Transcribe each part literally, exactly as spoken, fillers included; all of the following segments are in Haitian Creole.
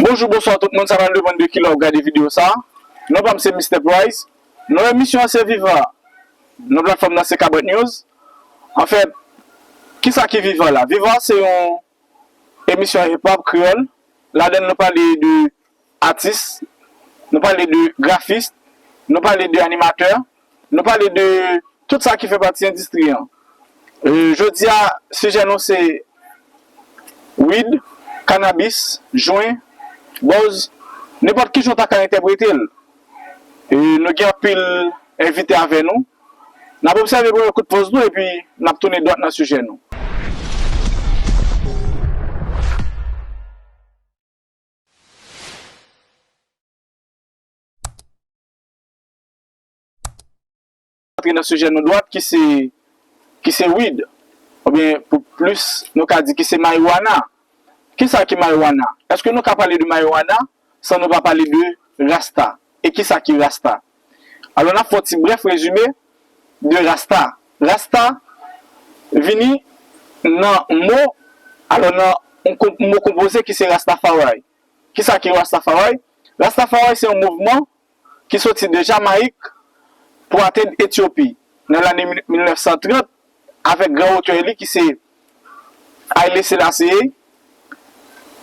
Bonjou, bonswa tout moun, sa va depann de kilè w ap gade videyo sa. Non pa m se Mister Price. Non emisyon an se Viva. Non platfòm nan se Kabwèt News. Anfèt, kisa ki Viva la? Viva se yon emisyon hip hop kreyòl. Ladan l nou pale de atis, nou pale de grafis, nou pale de animatè, nou pale de tout sa ki fè pati endistri an. E, jodi a, sijè nou se weed, kanabis, jwen, bòz, nenpòt kijan w ta ka entèprete l. E, nou gen anpil envite avè nou. N ap obsève premye kout poz nou epi n ap tounen dwat nan sijè nou. Antre nan sijè nou dwat ki se, ki se weed, oubyen pou plis nou ka di ki se mariwana. Kisa ki mariwana? Èske nou ka pale de mariwana san nou pa pale de rasta? E kisa ki rasta? Alò, n ap fè yon ti brèf rezime de rasta. Rasta vini nan mo, alò, nan yon kon- mo konpoze ki se Rastafari. Kisa ki Rastafari? Rastafari se yon mouvman ki soti de Jamayik pou atenn Etyopi nan lane mil nèf san trant avèk gran otè li ki se Haile Selassie.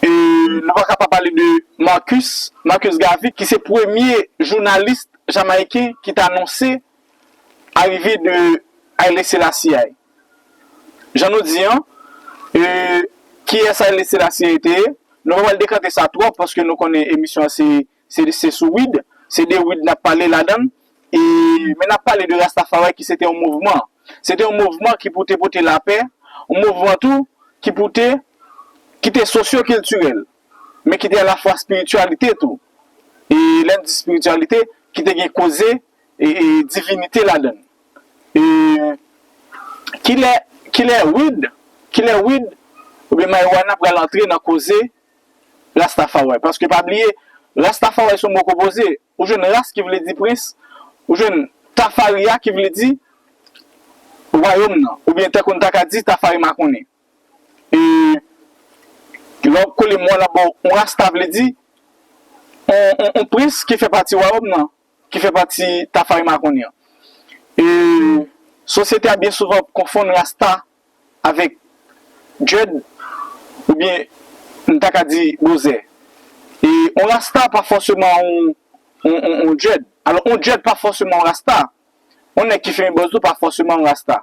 E nou pa ka pa pale de Marcus, Marcus Garvey, ki se premye jounalis jamayiken ki t anonse arive de Haile Selassie a. Jan nou di an, e, kiyès Haile Selassie te ye? Nou pa pral dekante sa twòp paske nou konnen emisyon an se, se, se sou weed, se de weed n ap pale ladan l. E, men n ap pale de Rastafari ki se te yon mouvman. Se te yon mouvman ki pou te pote lapè, yon mouvman tou ki pou te, ki te sosyokiltirèl, men ki te alafwa espirityalite tou. E lè n di espirityalite, ki te gen koze e, e divinite ladan l. E kilè, kilè weed, kilè weed oubyen mariwana pral antre nan koze Rastafari? Paske pa bliye, Rastafari se yon mo konpoze. Ou jwenn ras ki vle di prens, ou jwenn Tafaria ki vle di wayòm nan, oubyen tankou n ta ka di Tafari Makonnen. E lè w ap kole mo a la bò, yon rasta vle di yon, yon, yon prens ki fè pati wayòm nan, ki fè pati Tafari Makonnen an. E sosyete a byen souvan konfonn rasta avèk dread, oubyen n ta ka di bozè. E yon rasta pa fòseman yon, yon, yon, yon dread. Alò, yon dread pa fòseman yon rasta. Yon nèg ki fimen bòz tou pa fòseman yon rasta.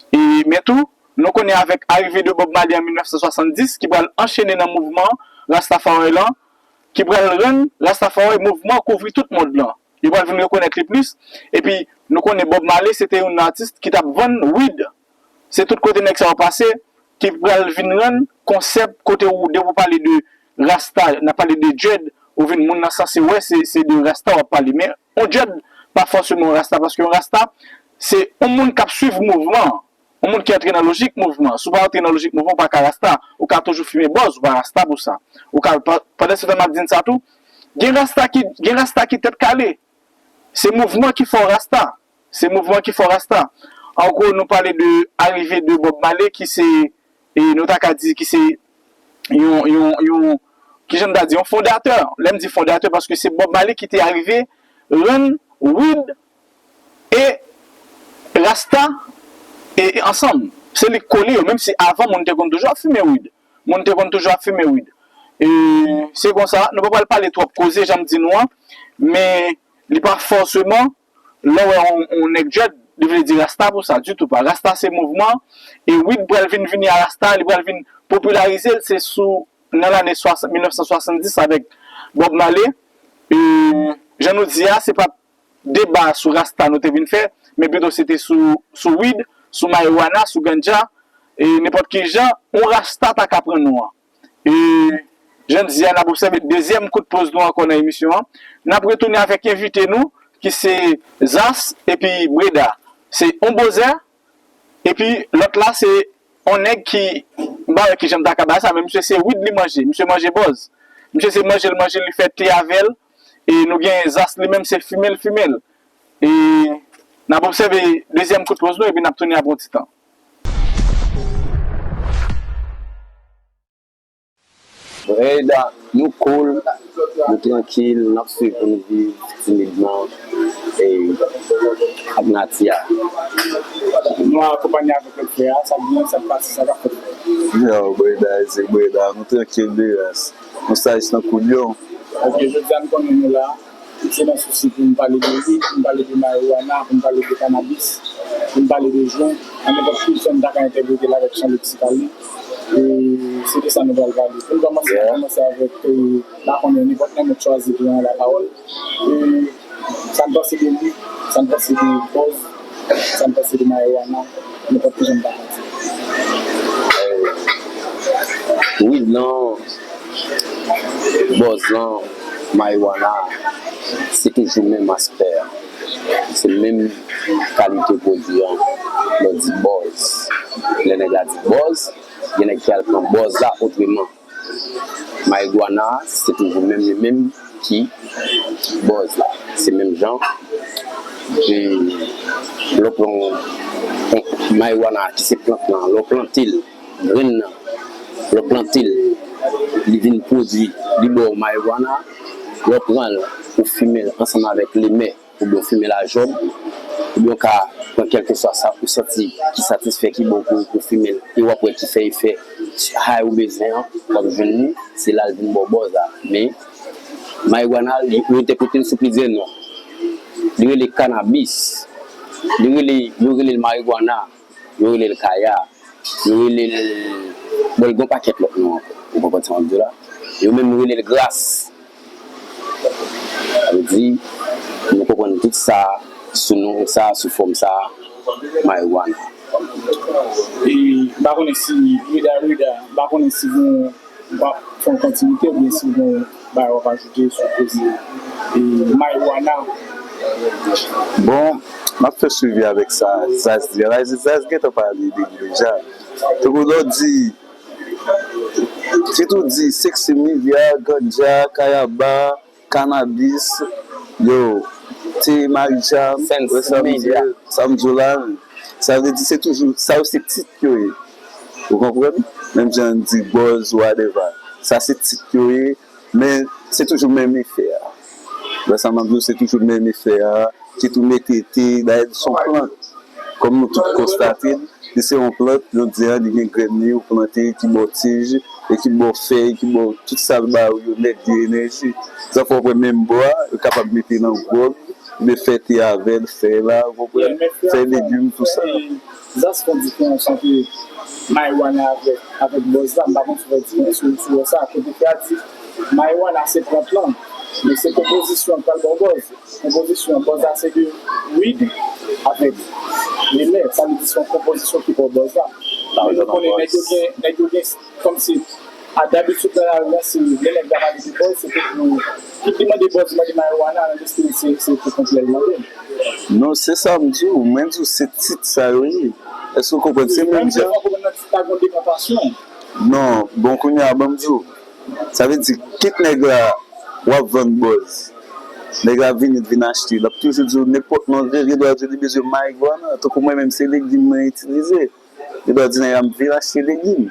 E, men tou, nou konnen avèk arive de Bob Marley an mil nèf san swasanndis, ki pral anchene nan mouvman Rastafari lan, ki pral rann Rastafari mouvman kouvri tout mond lan. Yo pral vin rekonèt li plis. Epi, nou konnen Bob Marley se te yon atis ki t ap vann weed. Se tout kote nèg sa yo pase, ki pral vin rann konsèp kote ou, depi w pale de rasta, n ap pale de dread, ou vin moun nan sanse wè se, se de rasta w ap pale. Men yon dread pa fòseman yon rasta, paske yon rasta, se yon moun k ap swiv mouvman an. Yon moun ki antre nan lojik mouvman an. Si w pa antre nan lojik mouvman, ou pa ka rasta. Ou ka toujou fimen bòz, ou pa rasta pou sa. Ou ka, pa- pandan se tan m ap di n sa tou, gen rasta ki, gen rasta ki tèt kale. Se mouvman ki fè w rasta. Se mouvman ki fè w rasta. An gwo, nou pale de arive de Bob Marley ki se, e nou ta ka di ki se yon, yon, yon, kijan n ta di, yon fondatè. Lè m di fondatè, paske se Bob Marley ki te arive rann weed e rasta e, e ansanm. Se li k kole yo, menm si avan moun te konn toujou ap fimen weed. Moun te konn toujou ap fimen weed. E se konsa, nou pa pral pale twòp koze, jan m di nou an, men li pa fòseman, lè w wè yon, yon nèg dread, li vle di rasta pou sa, ditou pa. Rasta se mouvman, e weed pral vin vini a rasta, li pral vin popilarize l, se sou, nan lane swasant, mil nèf san swasanndis avèk Bob Marley. E jan nou di a, se pa deba sou rasta nou te vin fè, men pito se te sou, sou weed, sou marijuana, sou ganja, e nenpòt ki jan, yon rasta ta ka pran non an. E jan n di a, n ap obsève dezyèm kout poz nou ankò nan emisyon an. N ap retounen avèk envite nou, ki se Zas epi Breda. Se yon bozè, epi lòt la se yon nèg ki, m pa wè kijan m ta ka bay sa, men misye se weed li manje, misye manje bòz. Misye se manje l manje, li fè te avè l, e nou gen Zas li menm se fimen l fimen l. E n ap obsève dezyèm kout poz nou, epi n ap tounen apre yon ti tan. Reda, nou cool, nou trankil, n ap swiv pou n viv timidman e ak nati a. Nou akonpanye avèk lòt frè a, sa k byen, sa k pase, sa k ap fèt. Yo, Breda, se Breda, nou trankil de rès. Nou sa jis nan koulyon. Ok, jodi a nou konnen nou la. Se nan sousi pou m pale de wid, pou m pale de mariwana, pou m pale de kanabis, pou m pale de jwen, nan nenpòt ki jan m ta ka entèprete l avèk chan leksikal li. E se de sa nou pral pale. Pou n kòmanse, n a kòmanse avèk, e, m pa konnen, nenpòt nan nou chwazi pou yon lapawòl. E sa n panse de wid, sa n panse de bòz, sa n panse de mariwana, nenpòt ki jan m ta ka di. Wid lan, bòz lan, mariwana, se toujou menm aspè an. Se menm kalite pwodui an. Lè w di bòz, lè nèg la di bòz, gen nèg ki al pran bòz la otreman. Marigwana, se toujou menm li menm ki bòz la. Se menm jan. E lè w pran yon, yon mariwana ki se plant lan, lè w plante l, grenn nan, lè w plante l, li vin pwodui, li ba w mariwana, lè w pran l, ou fimen l ansanm avèk lemè, oubyen w fimen lajòb, oubyen w ka pran kèlkeswa sa ou santi ki satisfè, ki bon pou ou, pou w fimen l, e w ap wè ki fè efè high ou bezwen an, w ap jwenn li, se la l vin ba w bòz la. Men, mariwana, li, yo entèprete l sou plizyè non. Li rele kanabis, li rele, yo rele l marigwana, yo rele l kaya, yo rele l, bon, l gen yon pakèt lòt non ankò. Ou konprann sa m ap di w la? Yo menm yo rele l gras. Sa vle di, nou konprann tout sa sou non sa, sou fòm sa, mariwana. E, m pa konnen si Reda, Reda, m pa konnen si nou w ap fè yon kontinite oubyen si w gen yon bagay w ap ajoute sou koze, e, mariwana. Bon, m ap fè swivi avèk sa Zaz di a. Zaz gentan pale de li deja. Tankou lè w di, kit ou di sexy milya, ganja, kayaba, kanabis, yo, te, marijàn, wè sa m di, sa m di w la, sa vle di se toujou, sa yo se tit yo ye. Ou konprann? Menm jan n di bòz, whatever. Sa se tit yo ye, men se toujou menm efè a. Wè sa m ap di w, se toujou menm efè a. Kit ou mete te, dayè se yon plant. Kòm nou tout konstate l, li se yon plant, jodi a, li gen grenn li, ou plante, ki ba w tij, e ki ba w fèy, ki ba w tout sa l ba ou yo nèt, gen enèji. Sa fè w wè menm bò a, yo kapab mete nan gwòg, oubyen fè te avè l, fè la, ou konprann? Fè legim, tout sa. Zas fè yon diferans ant mariwana avèk, avèk bòz la, m pa konn si w wè diferans, si w wè sa, kote ke a di, mariwana se plant lan, men se konpozisyon an k pral ba w bòz. Konpozisyon bòz la se de wid avèk lemè, sa vle di se yon konpozisyon ki ba w bòz la. Men nou konnen nèg yo gen, nèg yo gen kòmsi, a dabitid nan lari a, se lè nèg la pale de bòz, se pou, pou ki mande bòz, mande mariwana, nan lespri se, se pou konplè l mande. Non, se sa m di w, mwen di w se tit sa yo ye. Èske w konprann? Se menm jan. Menm jan w konprann nan tit la gen dekantasyon. Non, bon, kounye a, ban m di w. Sa vle di, kit nèg la w ap vann bòz, nèg la vini, l vin achte, l ap toujou di w nenpòt non, li gen dwa di w li bezwen marigwana. Tankou mwen menm, se legim mwen itilize. Li dwa di nèg la, m vin achte legim.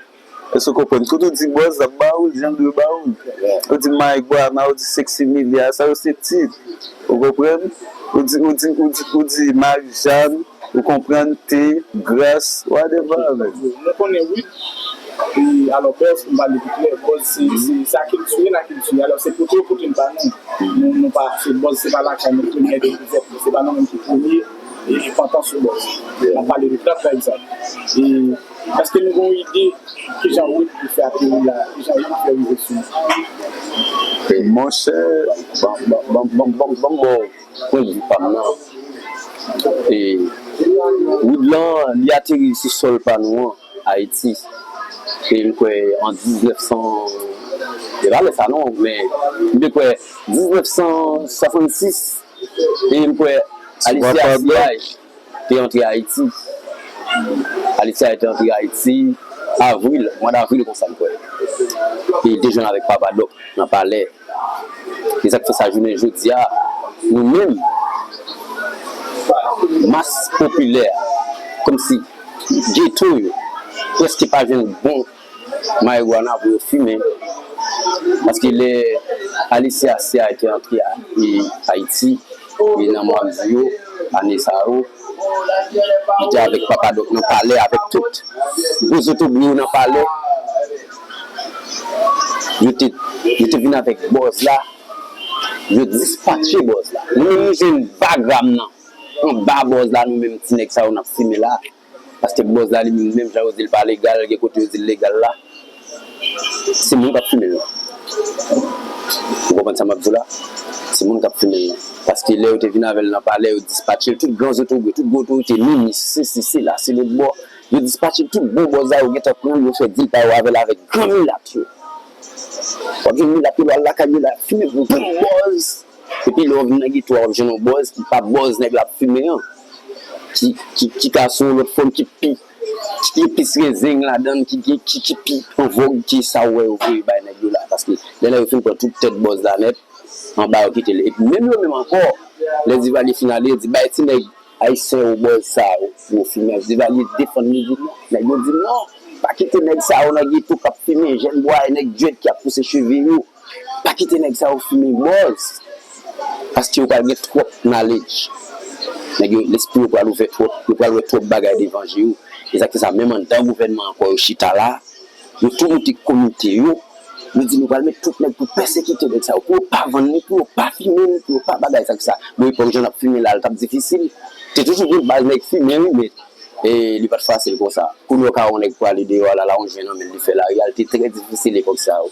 Èske w konprann? Kote w di bòz, l ap ba ou l jan l dwe ba ou l. Ou di marigwana, ou di sexy milya, sa yo se tit. Ou konprann? Ou di, ou di, ou di, ou di marijàn, ou konprann, te, gras, whatever, man. Nou konnen wid, e, alò, bòz, pou m pale pi klè, bòz se, se, se akiltire, n akiltire. Alò, se pote yo pote l ba nou. Nou, nou pa, se bòz, se pa lakay nou premyè dekouvèt li, se pa nou menm ki premye, e, pantan sou bòz. N ap pale de plant, pa egzanp. E, èske nou gen yon ide kijan wid li fè ateri la, kijan wid fè rive sou nou? Monchè, ban, ban, ban, ban, ban, ban m ba w pwennvi pa m nan. E, wid lan, li ateri sou sòl pa nou an, Ayiti. E m kwè an diznèf san, e pa lè sa non, men m te kwè diznèf san swasannsis, e m kwè Alicia Ciay te antre Ayiti. Alicia te antre Ayiti avril, mwa davril konsa m kwè. E te jwenn avèk Papa Doc nan palè. E sa k fè sa jounen jodi a, nou menm, mas popilè, kòmsi geto yo, prèske pa jwenn bon mariwana pou yo fimen. Paske lè Alicia Cia te antre a, e, Ayiti, e nan mwa m di yo, ane sa yo, li te avèk Papa Dòk nan palè, avèk tout gwo zotobre yo nan palè. Yo te, yo te vin avèk bòz la, yo dispatche bòz la. Nou menm nou jwenn Bagram nan, anba bòz la, nou menm ti nèg sa yo n ap fimen la. Paske bòz la, li menm, menm jan yo di l pa legal, gen kote yo di l legal la. Se moun k ap fimen l lan. Ou konprann sa m ap di w la? Se moun k ap fimen l lan. Paske lè yo te vin avè l nan palè, yo dispatche l, tout gran zotobre, tout gwo otorite, minis, sesi, sela, se lòt bò. Yo dispatche l tout bon bòz la, yo gentan pran l, yo fè dil pa yo avè l avèk gran milat yo. W ap jwenn milat yo al lakay yo la, fimen bon bòz. Epi lè w vin nan geto a, w ap jwenn yon bòz ki pa bòz nèg la ap fimen an. Ki, ki, ki ka sou yon lòt fòm ki pi, ki gen plis rezeng ladan l, ki, ki, ki, ki pi an vòg ke sa w wè yo voye bay nèg yo la. Paske lè nèg yo fin pran tout tèt bòz la nèt, anba yo kite l. Epi menm yo menm ankò, lè Divalye fin ale, yo di, "Bay ti nèg ayisyen yo bòz sa yo pou yo fimen." Divalye defann li, di, "Non." Nèg yo di, "Non, pa kite nèg sa yo nan geto k ap fimen, jèn bwa e nèg djwèt ki ap pouse cheve yo." Pa kite nèg sa yo fimen bòz. Paske yo pral gen twòp knowledge. Nèg yo, lespri yo pral ouvè twòp, yo pral wè twòp bagay devan je yo. E sa k fè sa, menm anndan gouvènman ankò yo chita la, yo tou moute komite yo, yo di nou pral met tout nèg pou pèsekite nèg sa yo, pou yo pa vann li, pou yo pa fimen li, pou yo pa bagay sa k fè sa. Bon, epòk jan n ap fimen la, l t ap difisil. Te toujou gen baz nèg fimen wi, men e li pa t fasil konsa. Kounye a w ka wè yon nèg pwale deyò a la, la yon jwen nan men l, li fè lari a, li te trè difisil epòk sa yo.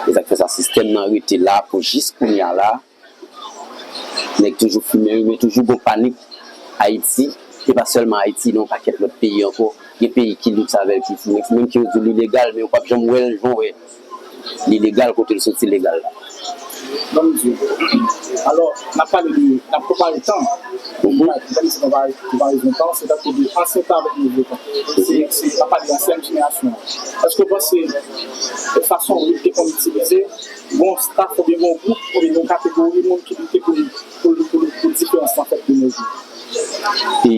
E sa k fè sa, sistèm nan rete la pou jis kounye a la. Nèg toujou fimen wi, men toujou gon panik. Ayiti, e pa sèlman Ayiti, nan yon pakèt lòt peyi ankò. Gen peyi ki lib avè l, ki fimen, menm ke yo di l ilegal, men ou p ap janm wè l jan w wè li legal kote l soti legal la. Ban m di w. Alò, n ap pale de, n ap konpare tan. Ban m di konpare, konparezon tan, se tankou de ansyen tan avèk nouvo tan. Se, se, n ap pale de ansyèn jenerasyon an. Èske w panse fason rit te konn itilize, gon staf oubyen gon gwoup oubyen gon kategori moun ki lite pou, pou, pou, pou diferans lan fèt de nos jours? E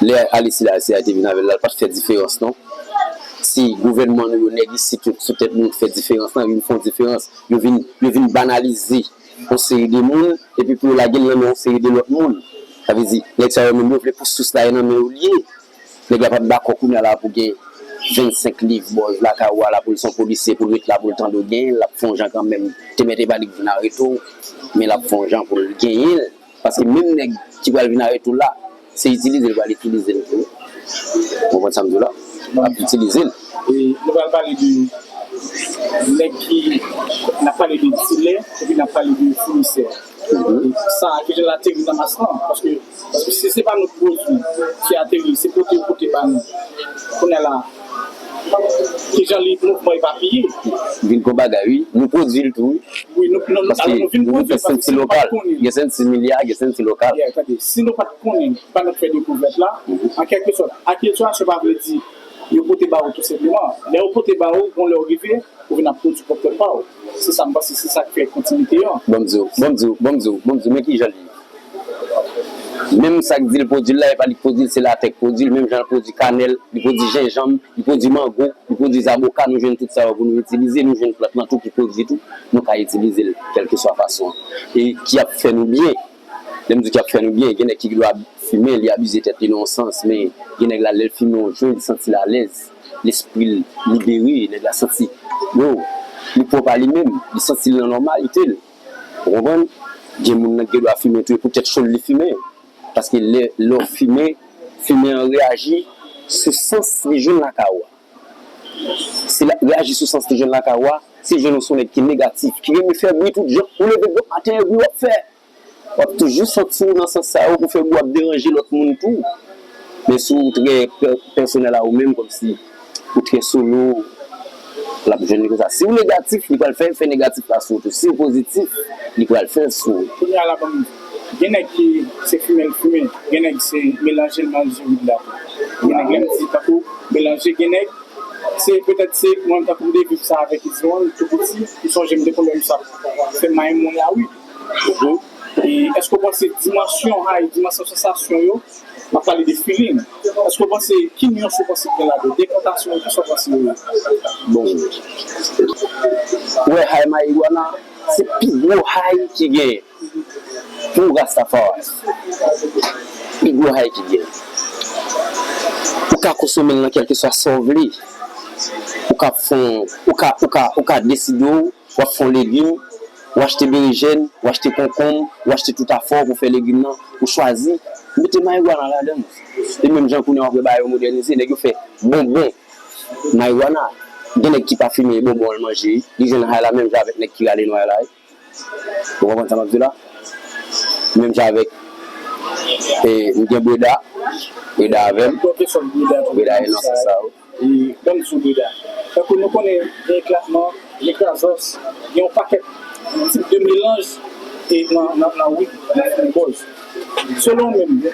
lè Alicia Cia te vin avè l la, l pa t fè diferans non. Si gouvènman nou yo, nèg isit yo sou tèt nou fè diferans lan, vin fè yon diferans. Yo vin, yo vin banalize yon seri de moun, epi pou yo lage l nan men yon seri de lòt moun. Sa vle di, nèg sa yo menm yo vle pou sous la e nan men yo l ye. Nèg la p ap dakò kounye a la pou gen vennsenk liv bòz lakay ou a la pou l se yon polisye pou l ret la pou l tande w genyen l, l ap fè yon jan kanmenm. Te mèt e pa li k vin arete w, men l ap fè yon jan pou l genyen l. Paske menm nèg ki pral vin arete w la, se itilize l pral itilize l tou. Ou konprann sa m di w la? L ap itilize l. E nou pral pale de nèg ki, n ap pale de dilè, epi n ap pale de founisè. E sa, ki jan l ateri nan mas lan? Paske, paske si se pa nou pwodui ki ateri, se pote yo pote ba nou. Kounye a la, ki jan li mouvman epapiye? Vin gon bagay, wi. Nou pwodui l tou, wi. Wi, nou, nou, nou, paske alò, nou vin nou pwodui gen senti lokal, gen senti milya, gen senti lokal. Yeah, tande, si nou pa t konnen, pa t fè dekouvèt la, an kèlke sòt, akiltirasyon pa vle di yo pote ba ou tou senpleman. Lè yo pote ba ou, gon lè w rive, ou vin ap pwodui pwòp tèt pa w. Se sa m panse, se sa k fè kontinite an. Ban m di w, ban m di w, ban m di w, ban m di w, men ki jan l ye. Menm sa k di l pwodui l la, e pa li k pwodui l, se latè k pwodui l, menm jan l pwodui kanèl, li pwodui jenjanm, li pwodui mango, li pwodui zaboka, nou jwenn tout sa yo pou nou itilize, nou jwenn plant lan tou ki pwodui tou, nou ka itilize l kèlkeswa fason an. E ki ap fè nou byen. Lè m di ki ap fè nou byen, gen nèg ki gen dwa fimen, li abize tèt li nan yon sans, men gen nèg la, lè l fimen yon jwen, li santi l alèz, lespri l libere, nèg la santi, yo, li pwòp a li menm, li santi l nan nòmalite l. Ou konprann? Gen moun nan gen dwa fimen tou, e pou tèt cho l li fimen. Paske lè, lè w fimen, fimen an reyaji sou sans li jwenn lakay ou a. Si l ap reyaji sou sans li jwenn lakay ou a, si l jwenn ou se yon nèg ki negatif, ki renmen fè bri tout jan, ou leve gwo maten, e bri w ap fè. W ap toujou santi w nan sans sa yo pou fè bri w ap deranje lòt moun tou. Men si w trè pè-, pèsonèl a ou menm, kòmsi ou trè solo, l ap jwenn li konsa. Si w negatif, li pral fè efè negatif la sou ou tou. Si w pozitif, li pral fè l sou ou. Kounye a la, ban m di, gen nèg ki se fimen l fimen, gen nèg se melanje l manje wid la tou. Gen nèg, lè m di tankou melanje, gen nèg, se petèt se mwen menm tankou m te viv sa avèk Iziwan, tou piti, m sonje m te konn wè misye ap fè may mwen a wid. Mhm. E èske w panse dimansyon high, dimansyon sansasyon yo, M ap pale de feeling. Èske w panse, ki nyans ou panse ki gen ladan? Dekantasyon, kisa w panse yo ye? Bon, ou wè high marijuana, se pi gwo high ki genyen pou Rastafari. Pi gwo high ki genyen. Ou ka konsome l nan kèlkeswa sa w vle. Ou ka fon, ou ka, ou ka, ou ka deside w, w ap fon legim, ou achte berejèn, ou achte konkonm, ou achte tout afè w pou fè legim nan, ou chwazi, ou mete marijuana ladan l. E menm jan kounye a w ap wè bagay yo modènize, nèg yo fè bonbon marijuana. Gen nèg ki pa fimen bonbon al manje, li jwenn high la menm jan avèk nèg ki rale nway la. Ou konprann sa m ap di w la? Menm jan avèk, e, m gen Breda, Breda avè m. Breda e nan sans sa, wi. E, ban m di w, Breda, tankou nou konnen gen eklatman, gen krazòs, gen yon pakèt tip de melanj e nan, nan, nan wid, nan fimen bòz. Selon w menm,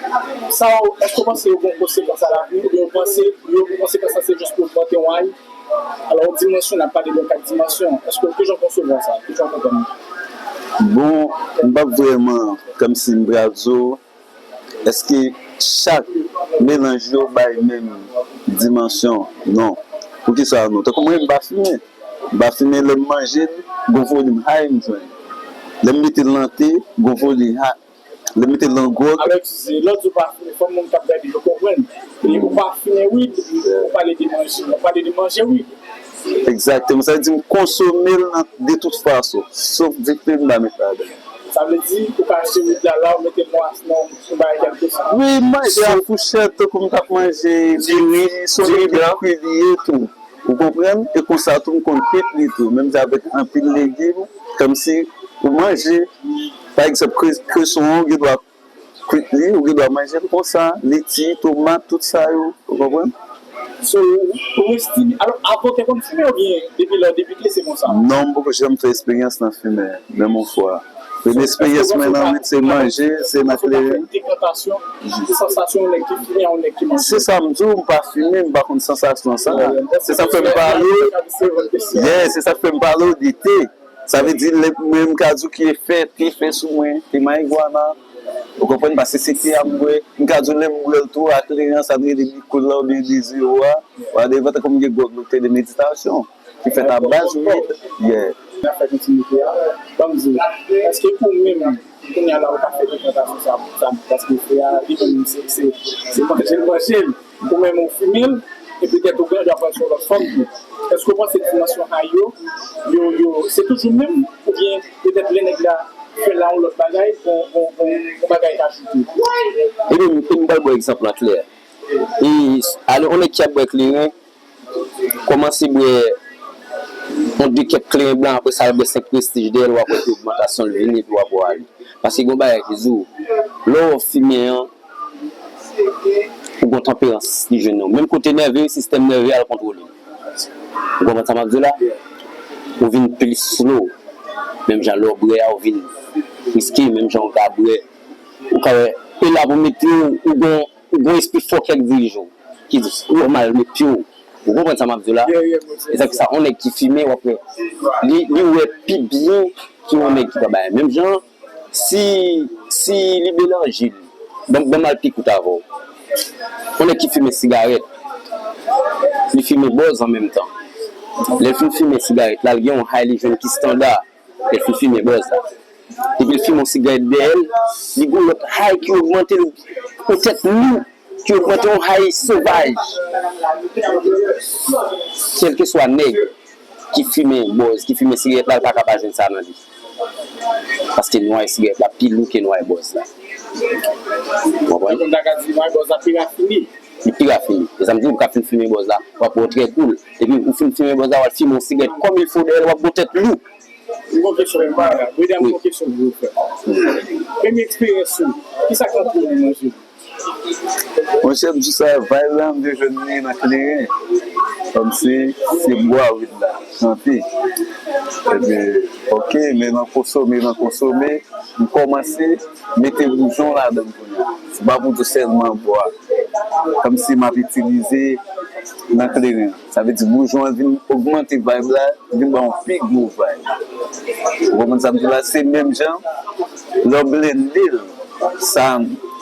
sa w, èske w panse yo gen yon konsekans alavni, oubyen w panse yo, konsekans la se jis pou ogmante yon high? Alò, yon dimansyon, n ap pale de kat dimansyon. Èske, kijan w konsevwa sa? Kijan w konprann li? Bon, m p ap vrèman, kòmsi m pral di w, èske chak melanj yo bay menm dimansyon? Non. Poukisa non? Tankou mwen, m pa fimen. M pa fimen, lè m manje l, gon volim high m jwenn. Lè m mete l nan te, gon volim high. Lè m mete l nan gwòg. Alò, eskize, lè w di w pa fimen, fò moun k ap gade yo konprann. E ou pa fimen wid, ou pale de manje, ou pale de manje wid. Egzakteman. Sa vle di m konsome l nan, de tout fason. Sof dife m pa met ladan. Sa vle di, ou ka achte wid la, la, ou mete l nan, nan yon bagay kèlkeswa. Wi, m manje a fouchèt, tankou m t ap manje diri, se yon diri blan, kwi li ye tou. Ou konprann? E konsa tou, m konn kwit li tou. Menm jan avèk anpil legim, kòmsi ou manje, pa egzanp, kre-, kreson an, ou gen dwa kwit li, ou gen dwa manje l konsa, leti, tomat, tout sa yo, ou konprann? So, ou estime, alò, avan w te konn fimen oubyen depi lè w debite, se konsa? Non, m poko janm fè esperyans nan fimen, menm yon fwa. Premye esperyans mwen nan wid se manje, se nan kleren. Dekantasyon, se sansasyon yon nèg ki fimen a yon nèg ki manje. Se sa m di w, m pa fimen, m pa konn sansasyon sa. Se sa fè m pale w. Yeah, se sa fè m pale w de te. Sa vle di, lè mwen, m ka di w ki efè te fè sou mwen, te marijuana. Ou konprann? Paske se te a m bwè. M ka di w lè m bwè l tou, a kleren an, sa n rele bikol la oubyen de zewo a. Whatever, tankou m gen gwòg nou te de meditasyon ki fèt a baz wid. Yeah. N ap fè kontinite a. Ban m di w, èske ou menm, kounye a la, ou ka fè dekantasyon sa, sa, paske frè a, li menm, se, se, se manje l, manje l. Ou menm, ou fimen l, e petèt ou gen dwa pran l sou lòt fòm tou. Èske ou panse dimansyon high yo, yo, yo, se toujou menm, oubyen petèt lè nèg la fè la yon lòt bagay, yon, yon, yon, yon bagay ka ajoute? Ebyen, m, m pral ba w egzanp la klè. E, alò, yon nèg ki ap bwè kleren, kòmanse bwè yon de kèk kleren blan, apre sa, l bwè senk prestij dèyè l, w ap wè ke ogmantasyon l vini, epi w ap wè ale. Paske gen yon bagay ki di w, lè w fimen an, ou gen yon tanperans li jwenn nan w. Menm kote nève, sistèm nève a l kontwole. Ou konprann sa m ap di w la? Ou vin plis slow. Menm jan lè w bwè a, ou vin riske, menm jan w ka bwè. Ou ka wè, e la pou mete w, ou gen, ou gen espri fò k ap dirije w. Ki di, ou mal met pye w. Ou konprann sa m ap di w la? E sa ki sa, yon nèg ki fimen, w ap wè. Li, li wè pi byen ki yon nèg ki pa bay. Menm jan, si, si li melanje li, ban, ban m al pi kout avè w. Yon nèg ki fimen sigarèt, li fimen bòz an menm tan. Lè l fin fimen sigarèt la, l gen yon high li jwenn ki estanda. Lè l fin fimen bòz la. Epi l fimen yon sigarèt dèyè l, li gen yon lòt high ki ogmante l, yon tèt lou, ki ogmante yon high sovaj. Kèlkeswa nèg ki fimen bòz, ki fimen sigarèt la, l pa ka pa jwenn sa nan li. Paske nway sigarèt la pi lou ke nway bòz la. Ou konprann? Donk, nou ta ka di nway bòz la pi rafine. Li pi rafine. E sa m di w, ou ka fin fimen bòz la, w ap wè w trè cool. Epi ou fin fimen bòz la, w al fimen yon sigarèt kòm il fo dèyè l, w ap gen yon tèt lou. M gon kesyon, m pa, Breda, m gon kesyon pou ou, frè. Premye eksperyans ou, kisa k rantre w nan manje? Monchè, m di sa, vibe la, m te jwenn li nan kleren. Kòmsi se bwa wid la, chante. Epi, oke, men nan konsome, nan konsome, m kòmanse mete boujon ladan l kounye a. Se pa pou di w sèlman bwa. Kòmsi m ap itilize nan kleren an. Sa vle di boujon an vin ogmante vibe la, vin ba yon pi gwo vibe. Ou konprann sa m di la? Se menm jan, lè w blende l, sa,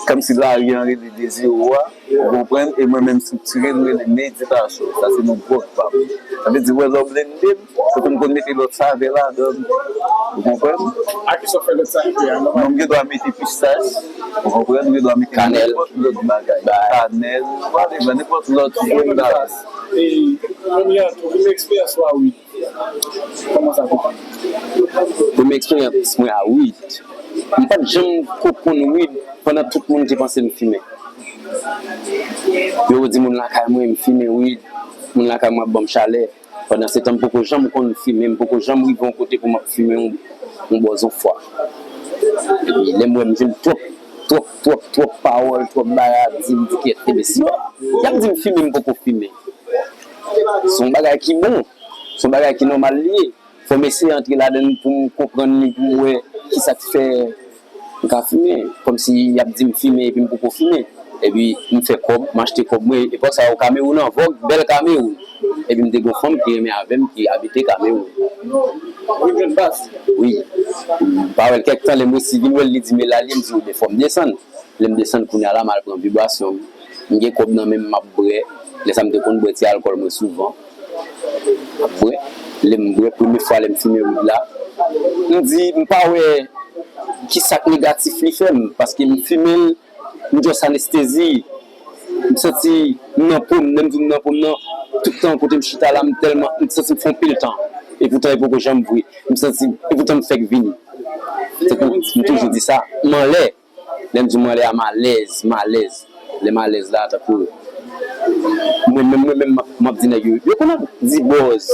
kòmsi lari an rele de zewo a, ou konprann? E mwen menm estriktire m rele meditasyon. Sa se yon gwòg pa m. Sa vle di, wè lè w blende m, kote m konn mete lòt savè ladan l. Ou konprann? A ki sa w fè lòt savè a? Non, m gen dwa mete pistach, ou konprann? M gen dwa mete kanèl, nenpòt lòt bagay. Kanèl, whatever, nenpòt lòt jwenn bagay. E premye an tou, premye eksperyans ou a wi? Kòman sa te fèt? Premye eksperyans mwen a weed, m pa t janm ko konn weed pandan tout moun te panse m fimen. Yo di moun lakay mwen m fimen weed, moun lakay mwen ap ban m chalè. Pandan se tan m poko janm konn fimen, m poko janm rive yon kote pou m ap fimen yon, yon bòz yon fwa. Epi lè m wè m jwenn twòp, twòp, twòp, twòp pawòl, twòp bagay ap di, m di kèt, enben si y ap di m fimen, m poko fimen. Se yon bagay ki bon, se yon bagay ki nòmal li ye. Fò m eseye antre ladan l pou m konprann li, pou m wè kisa k fè m ka fimen. Kòmsi y ap di m fimen epi m poko fimen. Epi m fè kòb, m achte kòb mwen. Epòk sa yo Kamewoun an vòg, bèl Kamewoun. Epi m te gen yon fanm ki renmen avè m, ki abite Kamewoun. Ou jwenn baz? Wi. M pa wè l kèk tan, lè m resi vin wè l, li di m e la l ye, m di, ebyen fò m desann. Lè m desann kounye a la, m al pran vibwasyon m. M gen kòb nan men m, m ap bwè. Lè sa m te konn bwè ti alkòl mwen souvan. M ap bwè. Lè m bwè, premye fwa lè m fimen weed la, m di, m pa wè kisa k negatif li fè m, paske m fimen l, m just anestezi. M santi m nan po m, lè m di w m nan po m nan, tout tan kote m chita la, m tèlman, m santi m fè yon pil tan. Epoutan, e poko janm vre. M santi, epoutan m fèk vini. Tankou m toujou di sa, m anlè. Lè m di m anlè a, m alèz, m alèz. Lè m alèz la, tankou mwen menm, mwen menm, m ap, m ap di nèg yo, yo konn ap di bòz,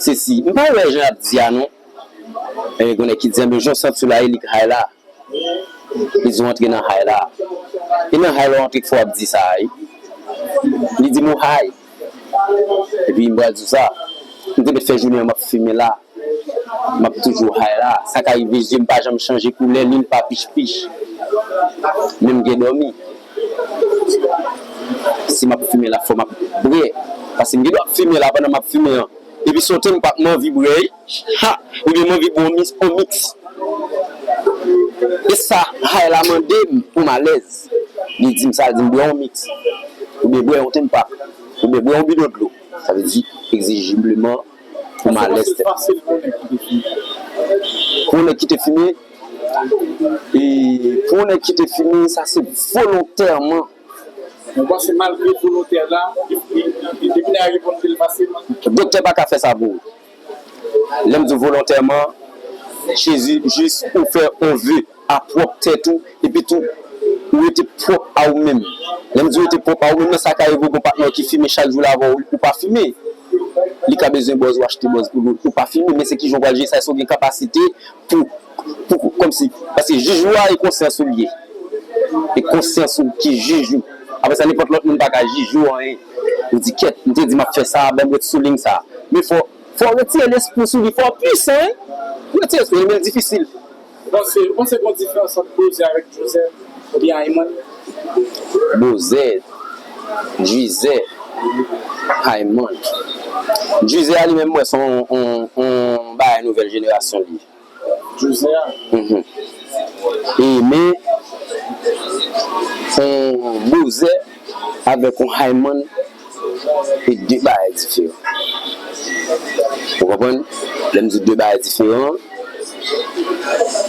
sesi. M pa wè jan y ap di a non. E gen nèg ki di, enben jan w santi w la, e li k high la. Li di w antre nan high la. E nan high la w antre k fè w ap di sa a, wi. Li di m ou high. Epi m pral di w sa. M te mèt fè jounen an m ap fimen la. M ap toujou high la. Sa ka rive je m pa janm chanje koulè, li l pa pich pich. Men m gen dòmi. Si m ap fimen la, fò m ap bwè. Paske m gen dwa ap fimen la pandan m ap fimen an. Epi se yon tempak m anvi bwè, wi. Ha! Ebyen m anvi bwè yon mix, yon mix. E sa, high la mande m pou m alèz. Li di m sa, li di m bwè yon mix. Oubyen bwè yon tempak. Oubyen bwè yon bidon dlo. Sa vle di, egzijibleman, pou m alèz tèt. Pou yon nèg ki te fimen, e pou yon nèg ki te fimen, sa se volontèman. Mwen panse malgre volontè la, li, li, li, depi nèg la reponn ke l pase. Doktè pa ka fè sa pou ou. Lè m di w volontèman, Jezi jis ou fè yon ve a pwòp tèt ou, epi tou, ou rete pwòp a ou menm. Lè m di w rete pwòp a ou menm nan, sa ka rive w gen patnè w ki fimen chak jou l avè w, ou pa fimen. Li ka bezwen bòz, ou achte bòz pou li, ou pa fimen, men se kijan w pral jere sa, èske w gen kapasite pou, pou, kòmsi, paske jij ou a e konsyans ou l ye. E konsyans ou ki jij ou. Apre sa, nenpòt lòt moun pa ka jij ou anyen. Ou di, kèt, m te di m ap fè sa, ban m ret sou liy sa. Men fò, fò w retire lespri w sou li, fò w pwisan, wi. Pou w retire lespri w, men l difisil. Ou panse, ou panse gen yon diferans ant Bozè avèk Djozè oubyen Ayman? Bozè, Djizè, Ayman. Djizè a li menm, mwen, se yon, yon, yon bagay nouvèl jenerasyon li ye. Djizè a? Mhm. E men, yon Bozè avèk yon Ayman, se de bagay diferan. Ou konprann? Lè m di de bagay diferan,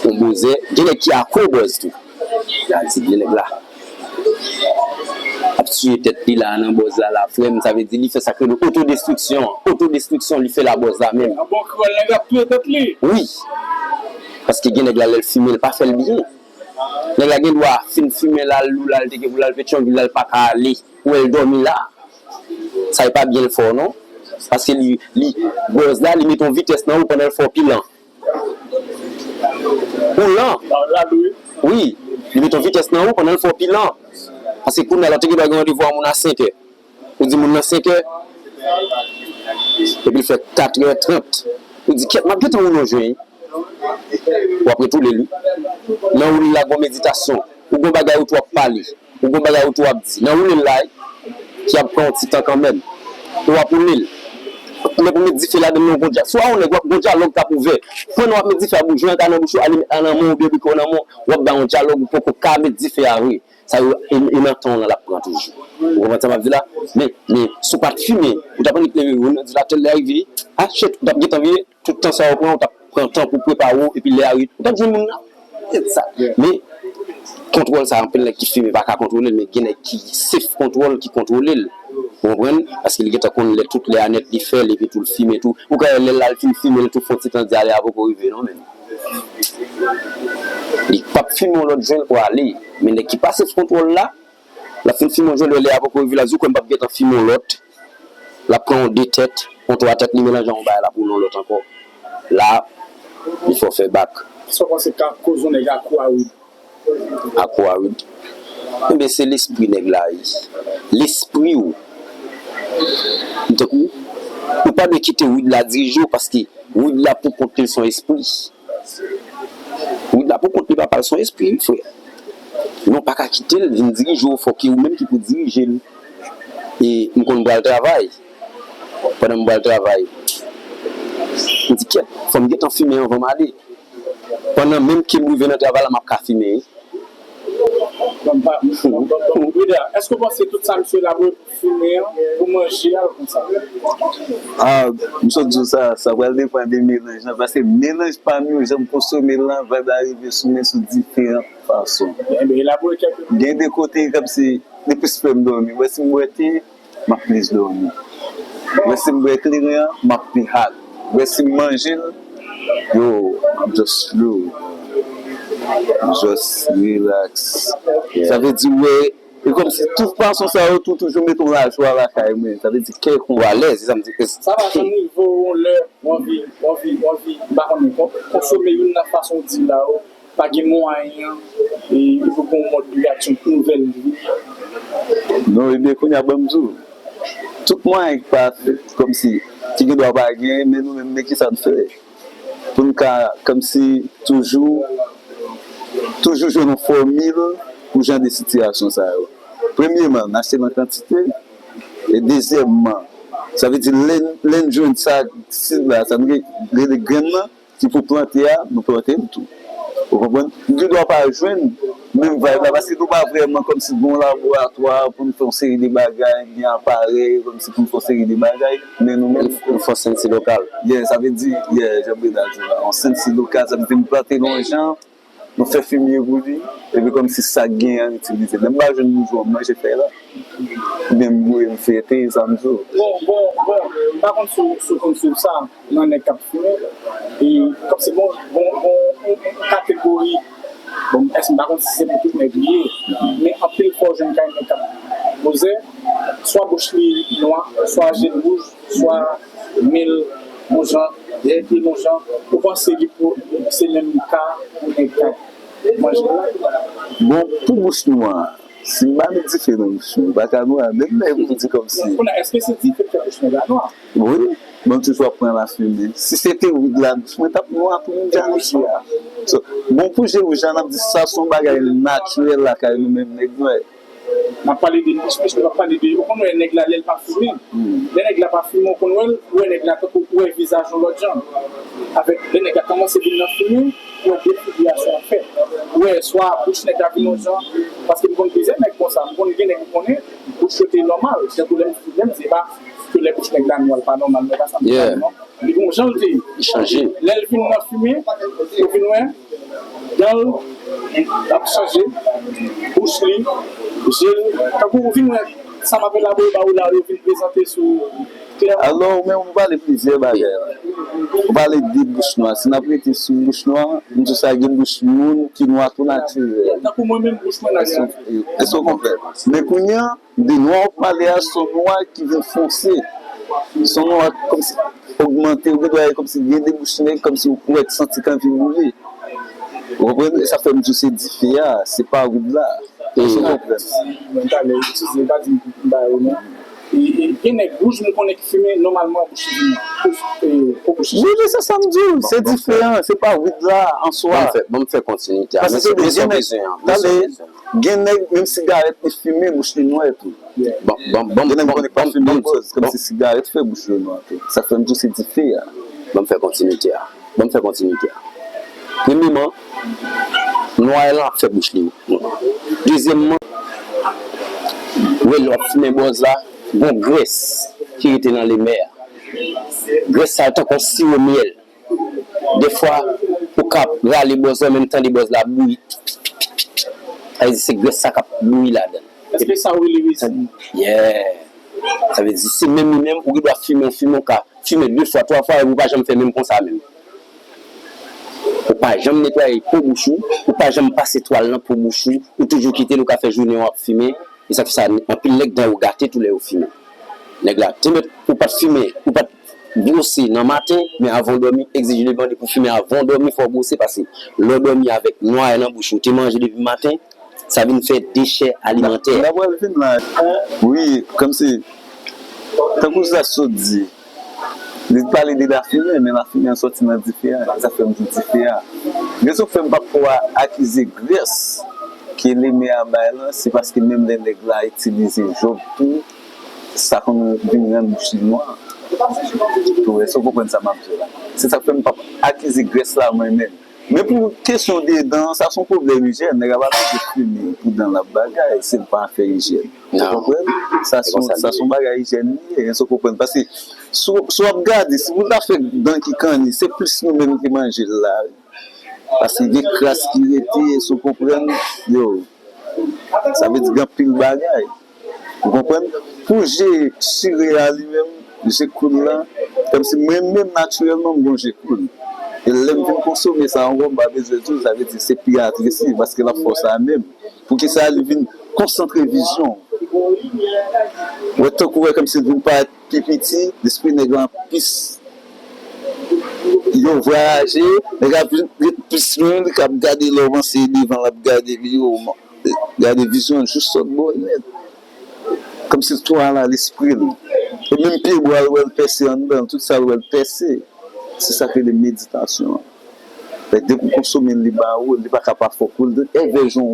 yon Bozè, gen nèg ki akro bòz tou. Sa di, gen nèg la ap tiye tèt li la nan bòz la, la, frè m, sa vle di li fè sa k rele otodestriksyon. Otodestriksyon, li fè la bòz la menm. An bon kreyòl, nèg la ap touye tèt li. Wi. Paske gen nèg la, lè l fimen, l pa fè l byen. Nèg la gen dwa fin fimen l al Lou, l al teke pou l al Petyonvil, la l pa ka ale. Ou wè l dòmi la. Sa e pa byen l fè w non. Paske li, li, bòz la, li mete yon vitès nan ou pandan l fè w pi lan. Ou lan. Wi, li mete yon vitès nan ou pandan l fè w pi lan. Paske kounye a la, ou te gen dwa gen randevou a moun a senkè. Ou di moun nan senkè, epi l fè katrè trant. Ou di, kèt, m ap gentan woulo jwen. W ap ret woule l, wi. Nan woule l la, gon meditasyon. Ou gon bagay ou tou ap pale. Ou gon bagay ou tou ap di. Nan woule l la, wi, ki ap pran yon ti tan kanmenm. Ou ap woule l. lè pou met dife ladan nan yon dyalòg. Swa yon nèg w ap gen yon dyalòg k ap ouvè. Pandan w ap met dife a, bouch jwen an ka nan bouch ou, alimèt la nan men w, oubyen brikè w nan men w, w ap bay yon dyalòg ou poko ka met dife a vre. Sa yo, e, e nan tan w lan l ap pran toujou. Ou konprann sa m ap di la? Men, men, si w pa t fimen, ou t ap annik leve, ou nan di l a tèl lè rive, ah shit, ou t ap gentan vire, tout tan sa yo pran, ou t ap pran tan pou prepare w, epi lè a rive, ou t ap jwenn moun nan. Se sa. Men, kontwòl sa, anpil nèg ki fimen pa ka kontwole l, men gen nèg ki self kontwòl ki kontwole l. Ou konprann? Paske li gentan konn lè tout lè a nèt li fè l, epi tou l fimen tou. Ou ka wè lè l al fin fimen l tou, fon ti tan di a lè a poko rive non, men. Li p ap fimen yon lòt jwenn pou ale. Men nèg ki pa self kontwòl la, l ap fin fimen yon jwenn lè a poko rive la, di w kwè m p ap gentan fimen yon lòt. L ap pran yon de tèt, yon twa tèt, li melanje yon bagay la pou yon lòt ankò. La, li fè w fè bak. Sa w panse ka koz yon nèg akwarid? Akwarid. Enben, se lespri nèg la ye. Lespri w. Tankou, ou pa dwe kite wid la dirije w, paske wid la pou kont li se yon espri. Wid la pou kont li, papa l se yon espri, wi, frè. Men w pa ka kite l vin dirije w, fòk e ou menm ki pou dirije l. E m konn pral travay. Pandan m pral travay, m di, kèt, fò m gentan fimen anvan m ale. Pandan menm ke m rive nan travay la, m ap ka fimen, wi. Bon, bon, bon, bon, bon, Breda, èske w panse tout sa misye elabore pou fimen an, pou manje a, l konsa? Ah, m sot di w sa, sa pral depann de melanj lan, paske melanj pa m yo, jan m konsome l lan, vibe la rive sou mwen sou diferan fason. Enben, elabore kèk. Gen de kote, kòmsi, li plis fè m dòmi. Wè si m bwè te, m ap plis dòmi. Wè si m bwè kleren an, m ap pi hot. Wè si m manje l, yo, m ap just slow. M just relax. Sa vle di, wè, e kòmsi tout fason sa yo tou toujou mete yon lajwa lakay mwen. Sa vle di kè kontan. Ou alèz, se sa m di. Sa va janm rive w yon lè, w anvi, w anvi, w anvi, m pa konnen, kon-, konsome youn nan fason w di la yo. Pa gen mwayen, e, pou gon mòd reyaksyon nouvèl vi. Non, ebyen, kounye a, ban m di w, tout mwayen ki pa fèt, kòmsi, ki gen dwa pa gen, men nou menm, men kisa n fè? Pou n ka, kòmsi, toujou, toujou jwenn yon fòmil pou jan de sitiyasyon sa yo. Premyeman, n achte nan kantite, e dezyèmman, sa vle di, lè n, lè n jwenn sa, sid la, sa n re-, rele grenn nan, ki pou plante a, nou plante l tou. Ou konprann? Nou gen dwa pa jwenn menm vibe la, paske nou pa vrèman kòmsi gen yon laboratwa pou nou fè yon seri de bagay, gen aparèy, kòmsi pou nou fè yon seri de bagay, men nou menm. Nou fè yon sensi lokal. Yeah, sa vle di, yeah, jan Breda di la, yon sensi lokal, sa vle di nou plante l yon jan, nou fè fimye pou li, epi kòmsi sa k genyen an itilize. Lè m pa jwenn boujwa, m manje fèy la. Oubyen m boure, m fete, sa m di w. Bon, bon, bon, m pa konn si w, si w konn swiv sa nan nèg k ap fimen. E kòmsi bon, bon, bon, yon, yon kategori, bon, èske m pa konn si se pou tout nèg li ye, men anpil fwa w jwenn kay nèg k ap poze, swa bouch li nwa, swa je l wouj, swa men l yon jan, dèyè pye l yon jan, ou panse li pou, se menm ka pou nèg k ap manje la? Bon, pou bouch nwa, si m pa met dife nan bouch mwen, li pa ka nwa, menm lè pou di kòmsi. Kounye a, èske se dife k fè bouch nèg la nwa? Wi, bon, toujou ap pran lafimen. Si se te wid la, bouch mwen t ap nwa pou m dja nwa. So, bon, pou je wouj la, n ap di sa se yon bagay natirèl lakay nou menm nèg nwè. N ap pale de bouch, bouch, nou p ap pale de, ou konn wè nèg la lè l pa fimen. Lè nèg la pa fimen, ou konn wè l, ou wè nèg la tankou ou wè vizaj yon lòt jan. Avèk lè nèg la kòmanse vin nan fimen, ou wè defibriyasyon an fèt. Ou wè swa bouch nèg la vin yon jan, paske m konn plizyè nèg konsa, m konn gen nèg m konnen, bouch yo te nòmal. Tankou lè m, lè m di pa ke lè bouch nèg la nwa, l pa nòmal, men pa sa m di non. Li gon jan l te ye. Li chanje. Lè l vin nan fimen, ou vin wè, dan l ap chanje, bouch li, je l, tankou ou vin wè sa m ap elabore ba ou la, yo vin prezante sou klè. Alò, ou menm ou pale plizyè bagay la. Ou pale de bouch nwa. Si n ap rete sou bouch nwa, m di sa gen bouch moun ki nwa tou natirèl. Tankou mwen menm, bouch mwen natirèl. Èske w konprann? Men kounye a, de nwa w ap pale a, se yon nwa ki vin fonse. Se yon nwa kòmsi ogmante, ou gen dwa kòmsi gen de bouch nèg, kòmsi ou wè, santi k anvi boule. Ou konprann? E sa fè m di w se dife a, se pa wid la. Èske w konprann? Mwen talè, eskize, pa di m ba yo non. Gen nèg wouj m konnen ki fimen nòmalman bouch li vin po bouch li. Wi, men se sa m di w, se diferan, se pa wid la an swa. Ban m fè, ban m fè kontinite a. Men se bezwen, bezwen an. Men se bezwen an. Gen nèg, menm sigarèt li fimen, bouch li nwè tou. Ban, ban, ban, Gen nèg m ban, konnen k pa ban, fimen ban, bòz, kòmsi sigarèt fè bouch yo nwè tou. Sa k fè m di w se dife a. Ban m fè kontinite a. Ban m fè kontinite a. Premyeman, nway lan ap fè bouch li nwè. Dezyèmman, ou wè lè w ap fimen bòz la, gon grès ki rete nan lemè a. Grès sa tankou yon siwo myèl. Dèfwa, ou ka rale bòz la, menm tande bòz la ap bouyi. Sa vle di se grès sa k ap bouyi ladan l. Èske sa w rele rezin? Yeah. Sa vle di se menm li menm, ou gen dwa fimen, ou fimen, ou ka fimen de fwa, twa fwa, epi ou pa janm fè menm konsa menm. Ou pa janm netwaye po bouch ou, ou pa janm pase twal nan po bouch ou, ou toujou kite l, ou ka fè jounen w ap fimen. E sa k fè sa, anpil nèg dan yo gate tou lè yo fimen. Nèg la, te mèt ou pa t fimen, ou pa t bwose nan maten, men avan w dòmi, egzije li mande pou fimen avan w dòmi, fò w bwose, paske lè w dòmi avèk nway nan bouch ou, ou te manje depi maten, sa vin fè dechè alimantè. N ap pral vin la. Wi, kòmsi, tankou sa sot di, li pale de lafimen, men lafimen an sòti nan dife a, e sa fè m di dife a. Rezon k fè m p ap ko akize grès ke lemè a bay lan, se paske menm lè nèg la itilize jòb tou, sa konn vin rann bouch li nwa. Tou, èske w konprann sa m ap di w la? Se sa k fè m p ap akize grès la mwen menm. Men pou kesyon de dan, sa se yon pwoblèm ijyèn. Nèg la pa bezwen fimen pou dan l ap bagay, si l pa fè ijyèn. Ou konprann? Sa se yon, sa se yon bagay ijyèn li ye, èske w konprann? Paske si w, si w ap gade, si pou l ta fè dan ki kanni, se plis nou menm ki manje l la. Paske gen kras ki rete, èske w konprann? Yo, sa vle di gen anpil bagay. Ou konprann? Pou je chire a li menm, je koul la, kòmsi mwen menm natirèlman m gon je koul. E lè m vin konsome sa ankò, m pa bezwen di w, sa vle di se pi agresiv, paske l ap fè w sa menm. Poukisa li vin konsantre vizyon w? Ou wè tankou wè kòmsi l vin parèt pi piti, lespri nèg la plis yo vwayaje, nèg la vin ret plis lwen, li k ap gade lè w panse devan l ap gade li yo. Gade vizyon an jis sot bò nèt. Kòmsi twa la lespri l. E menm pyebwa l wè l pèse anndan l, tout sa l wè l pèse. Se sa k rele meditasyon an. Fè depi w konsome l, li ba ou, li pa ka pa fè w koul. Evè jan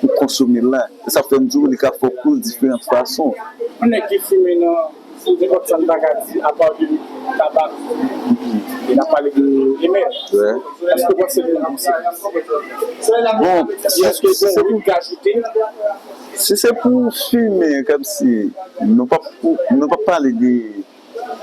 w konsome l la. E sa fè m di w, li ka fè w koul diferan fason. Yon nèg ki fimen nan, si nenpòt sa n ta ka di, apa de tabak, e n ap pale de lemè. Èske w panse li nan konsekans? Bon, Èske gen yon rit k ajoute? Si se pou fimen, kòmsi, nou p ap, nou p ap pale de,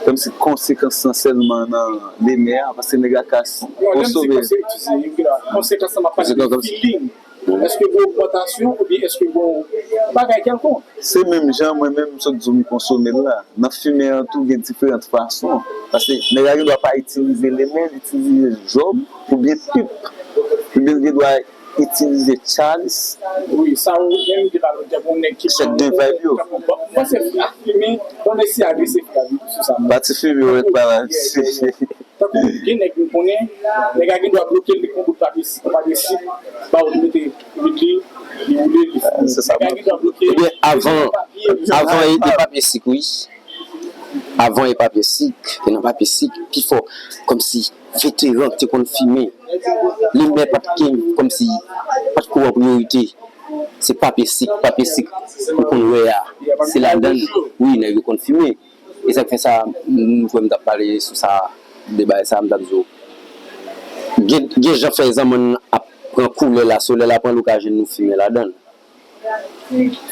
kòmsi, konsekans lan sèlman nan lemè a, paske nèg la ka Non, lè m di konsome. Konsekans, konsekans lan, m ap pale de feeling. Èske gen ogmantasyon oubyen èske gen yon bagay kèlkonk? Se menm jan mwen menm m sot di w m konsome l la. Nan fimen an tou gen diferan fason. Paske nèg la gen dwa pa itilize lemè, li itilize jòb oubyen pip. Oubyen l gen dwa itilize chalis. Wi, sa ou menm te pale, te bon nèg ki Chèk de vibe yo. Bon, mwen se fimen, bon, mesi agrese fimen sou sa. Pati fimen yo ret pa la. Tankou gen nèg nou konnen, nèg la gen dwa bloke l, li pran bout papye sik, papye sik, ba ou li mete wid li, li woule, li fini. Se sa. Nèg la gen dwa bloke. Ebyen, avan, avan e de papye sik, wi. Avan e papye sik, e nan papye sik, pifò, kòmsi veteran ki te konn fimen, lemè pa t gen, kòmsi, pa t ko an priyorite. Se papye sik, papye sik, ou konn wè a. Se ladan l, wi, nèg yo konn fimen. E sa k fè sa, m, m kwè m t ap pale sou sa, de bagay sa, m t ap di w. Gen, gen jan fèy zanmann ap pran koulè la, solèy la pran l, ou ka jwenn nou fimen ladan l.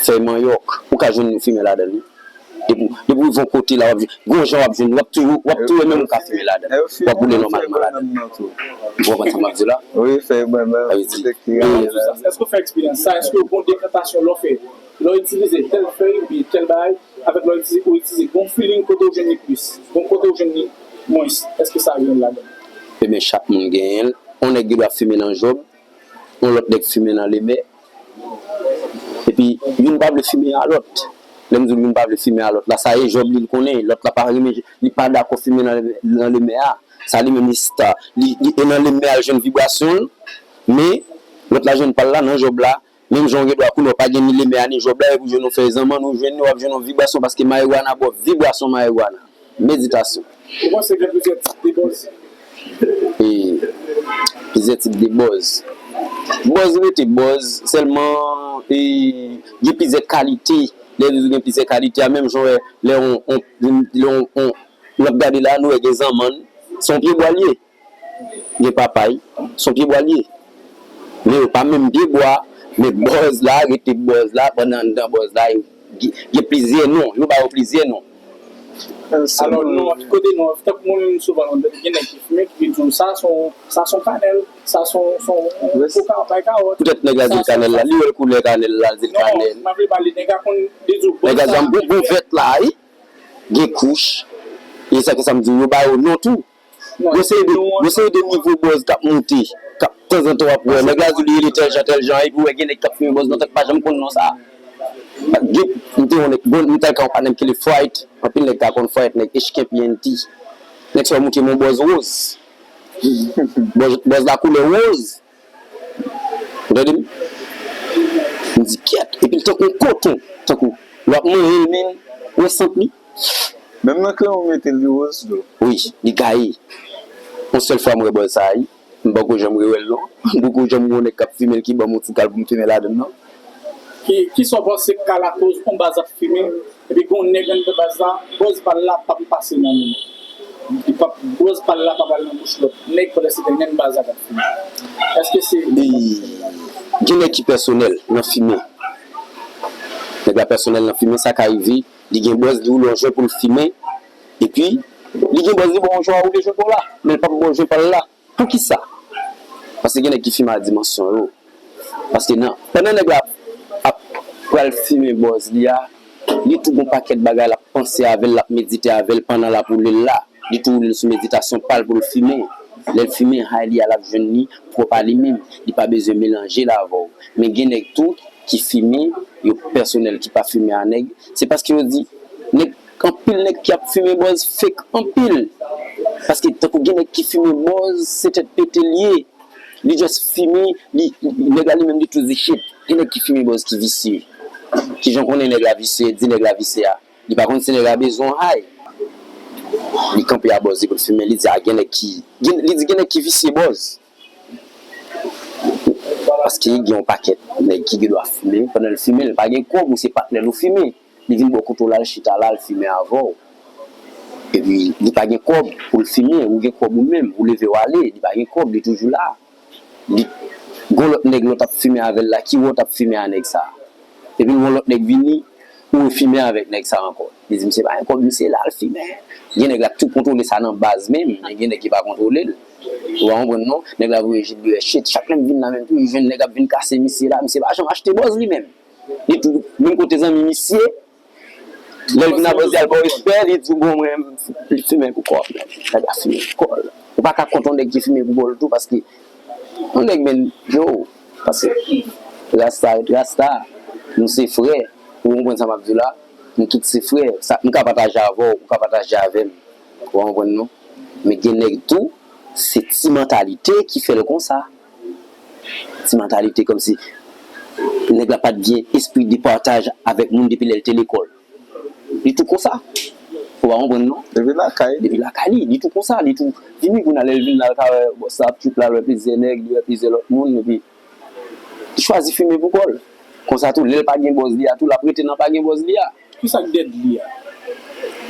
Fèy manyòk, ou ka jwenn nou fimen ladan l, wi. Depi, depi w rive yon kote la, w ap jwenn, gon jan w ap jwenn, w ap tou, w ap tou wè menm ou ka fimen ladan l. W ap woule nòmalman ladan l. Ou konprann sa m ap di w la? Wi, fèy bannann. Sa vle di, Èske w fè eksperyans sa? Èske w gon dekantasyon lè w fè, lè w itilize tèl fèy oubyen tèl bagay, avèk lè w itilize, ou itilize gon feeling kote w jwenn li plis, gon kote w jwenn li mwens? Èske sa gen ladan? Ebyen, chak moun genyen l. Yon nèg gen dwa fimen nan jòb, yon lòt nèg fimen nan lemè. Epi, youn pa vle fimen a lòt. Lè m di w youn pa vle fimen a lòt la, sa e jòb li, l konnen. Lòt la pa renmen, li pa dakò fimen nan, nan lemè a. Sa li menm li sta, li, li e nan lemè a l jwenn vibrasyon l, men lòt la jwenn pa l la nan jòb la, Menm jan w gen dwa kounye a w pa gen ni lemè a ni jòb la, epi w jwenn yon fèy zanmann, ou jwenn li, w ap jwenn yon vibwasyon, paske mariwana ba w vibwasyon mariwana. Meditasyon. Ou panse gen plizyè tip de bòz? E, plizyè tip de bòz. Bòz rete bòz, sèlman, e, gen plizyè kalite. Lè nou di gen plizyè kalite a, menm jan w wè, lè on, on, lè on, on, n ap gade la, nou wè gen zanmann, se yon pyebwa l ye. Gen papay, se yon pyebwa l ye. Men yo pa menm pyebwa, men bòz la rete bòz la, pandan anndan bòz la, yo gen, gen plizyè non, yo ba yo plizyè non. Alò, non, kote non, tankou mwen menm souvan, gen nèg ki fimen, ki di w, sa se yon, sa se yon kanèl, sa se yon, se yon koka, bay kawòt. Poutèt nèg la di l kanèl la, li wè l koulè kanèl la, l di l kanèl. Non, m ap pale, nèg la konn, li di w, bòz sa. Nèg la di m, bon, bon vèt la, wi. Gen kouch. E sa ke sa m di w, yo ba yo non tou. Yo se de, yo se de nivo bòz k ap monte, k ap tanzantan w ap wè. Nèg la di li rele tèl jan, tèl jan, epi w wè gen nèg k ap fimen bòz nan tèt pa janm konn non sa. Gen, m te wè nèg, bon, m te al ka yon patnè m ki rele Fright, anpil nèg ka konn Fright, nèg H K P N T. Nèg sa yo montre m yon bòz woz. Bòz, bòz la koulè woz. Ou tande m? M di, kyèt. Epi l tankou yon koton. Tankou, lè w ap manje l, men, ou wè sant li. Menm nan kreyon, ou mete l, li woz tou. Wi, li gaye. Yon sèl fwa m wè bòz sa a, wi. M poko janm rewè l, non. M poko janm wè yon nèg k ap fimen l ki ban m yon ti kal pou m fimen ladann, non. Ki, kisa w panse k ka lakoz yon baz ap fimen, epi gen yon nèg anndan baz la, bòz pa l la p ap pase nan men l? Li p ap, bòz pa l la p ap al nan bouch lòt nèg pandan se tan menm baz la k ap fimen. Èske se... Gen nèg ki pèsonèl nan fimen. Nèg la pèsonèl nan fimen, sa ka rive, li gen bòz, li woule yon jwen pou l fimen, epi li gen bòz, li ba w yon jwen a woule jwen pa w la, men l p ap ba w jwen pa l la. Poukisa? Paske gen nèg ki fimen a dimansyon yo. Paske nan, pandan nèg la ap, ap pral fimen bòz li a, li tou gon pakèt bagay l ap panse avè l, l ap medite avè l pandan l ap woule l la. Li tou woule l sou meditasyon pa l pou l fimen. Lè l fimen, hay li a, l ap jwenn li pwòp a li menm. Li pa bezwen melanje l avè w. Men gen nèg tou ki fimen, yo pèsonèl, ki pa fimen a nèg. Se paske yo di, nèg, anpil nèg ki ap fimen bòz fake anpil. Paske tankou gen nèg ki fimen bòz, se tèt pete l ye. Li just fimen, li, li, nèg la li menm li tou di shit. Gen nèg ki fimen bòz ki visye. Kijan w konnen nèg la visye, di nèg la visye a? Li pa konn si nèg la bezwen yon hay. Li kanpe a bòz li pou l fimen, li di a gen nèg ki, gen, li di gen nèg ki visye bòz. Paske gen yon pakèt nèg ki gen dwa fimen, pandan l fimen, l pa gen kòb, ou se patnè l ou fimen. Li vin bò kote w la, l chita la, l fimen avè w. Epi, li pa gen kòb pou l fimen, ou gen kòb ou menm, ou leve w ale, li pa gen kòb, li toujou la. Li, gon lòt nèg lè w t ap fimen avè l la, ki wè w t ap fimen a nèg sa a. Epi, gon lòt nèg vini, ou refimen avèk nèg sa a ankò. Li di, misye pa gen kòb, misye la, l fimen. Gen nèg la ki tou kontwole sa nan baz menm, men gen nèg ki pa kontwole l. Ou pa konprann non? Nèg la voye jilbiyè, shit, chak lè m vin la menm tou, m jwenn nèg ap vin kase misye la, misye pa janm achte bòz li menm. Li tou, menm kote zanmi misye, lè l vin a bòz li, al ba w respè, li di w, bon, mwen, m fimen pou kò m, nèg la fimen pou kò l. Ou pa ka kont yon nèg ki fimen pou kò l tou, paske yon nèg, men, yo, paske rasta ret rasta, nou se frè, ou konprann sa m ap di w la, nou tout se frè, sa, m ka pataje avè w, ou ka pataje avè m, ou konprann non? Men gen nèg tou, se ti mantalite ki fè l konsa. Ti mantalite kòmsi nèg la pa t gen espri de pataj avèk moun depi lè l te lekòl. Li tou konsa. Ou pa konprann non? Depi lakay. Depi lakay li, li tou konsa, li tou vini kounye a lè l vin la, l ka wè bòs la ap trip la, l wè plizyè nèg, li wè plizyè lòt moun, epi li chwazi fimen pou kò l. Konsa tou, lè l pa gen bòz li a tou, l ap rete nan pa gen bòz li a. Kisa k dèd li a?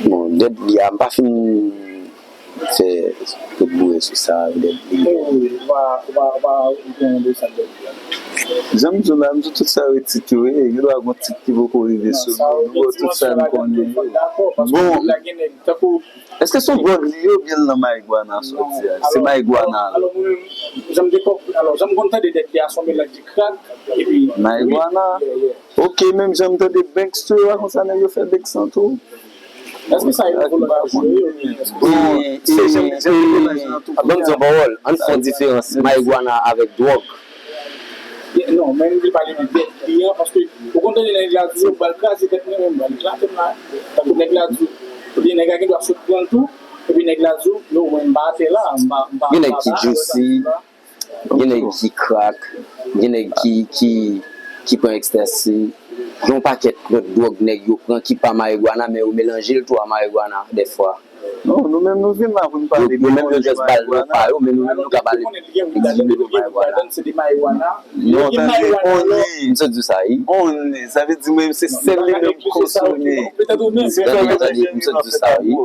Bon, dèd li a, m pa fin fè tout boure sou sa, dèd li a. Wi, wi, ou pa, ou pa, ou pa gen yon de sa dèd li a. Jan m di w la, m di w tout sa yo tit yo ye, gen dwa gon tit ki poko rive sou nou, nou ba w tout sa n konnen yo. Bon, èske se yon dwòg li ye oubyen l nan marigwana sa w di a? Se marigwana. Alò, mwen menm, jan m te kò-, alò, jan m konn tande dèd li a, se yon melanj de krak epi marigwana. Yeah, yeah. Ok, menm jan m tande Banks tou, e pa konsa nèg yo fè Banks lan tou. Èske sa e volontaj yo ye oubyen èske... E, e, e, ban m di yon pawòl, ann fè yon diferans marigwana avèk dwòg. Non, men m vle pale de dèd li an, paske ou konn tande nèg la di yo, ba l kraze tèt mwen, men ba l eklate m la. Tankou nèg la di w, ebyen nèg la gen dwa sot pran l tou, epi nèg la di w, yo, mwen m pa atè la, m pa, m pa, m pa, m pa atè la. Gen nèg ki juicy, gen nèg ki krak, gen nèg ki, ki, ki pran ekstasi, gen yon pakèt lòt dwòg nèg yo pran ki pa marigwana, men yo melanje l tou a marigwana dèfwa. Non, nou menm nou vin la pou n pale de moun ki marigwana. Yo menm yo just ba l non pa yo, men nou menm nou ka pale egzime de marigwana. Non, tande, only. M sot di w sa, wi. Only, sa vle di mwen, se sèl li menm m konsome. Tande, tande, m sot di w sa, wi.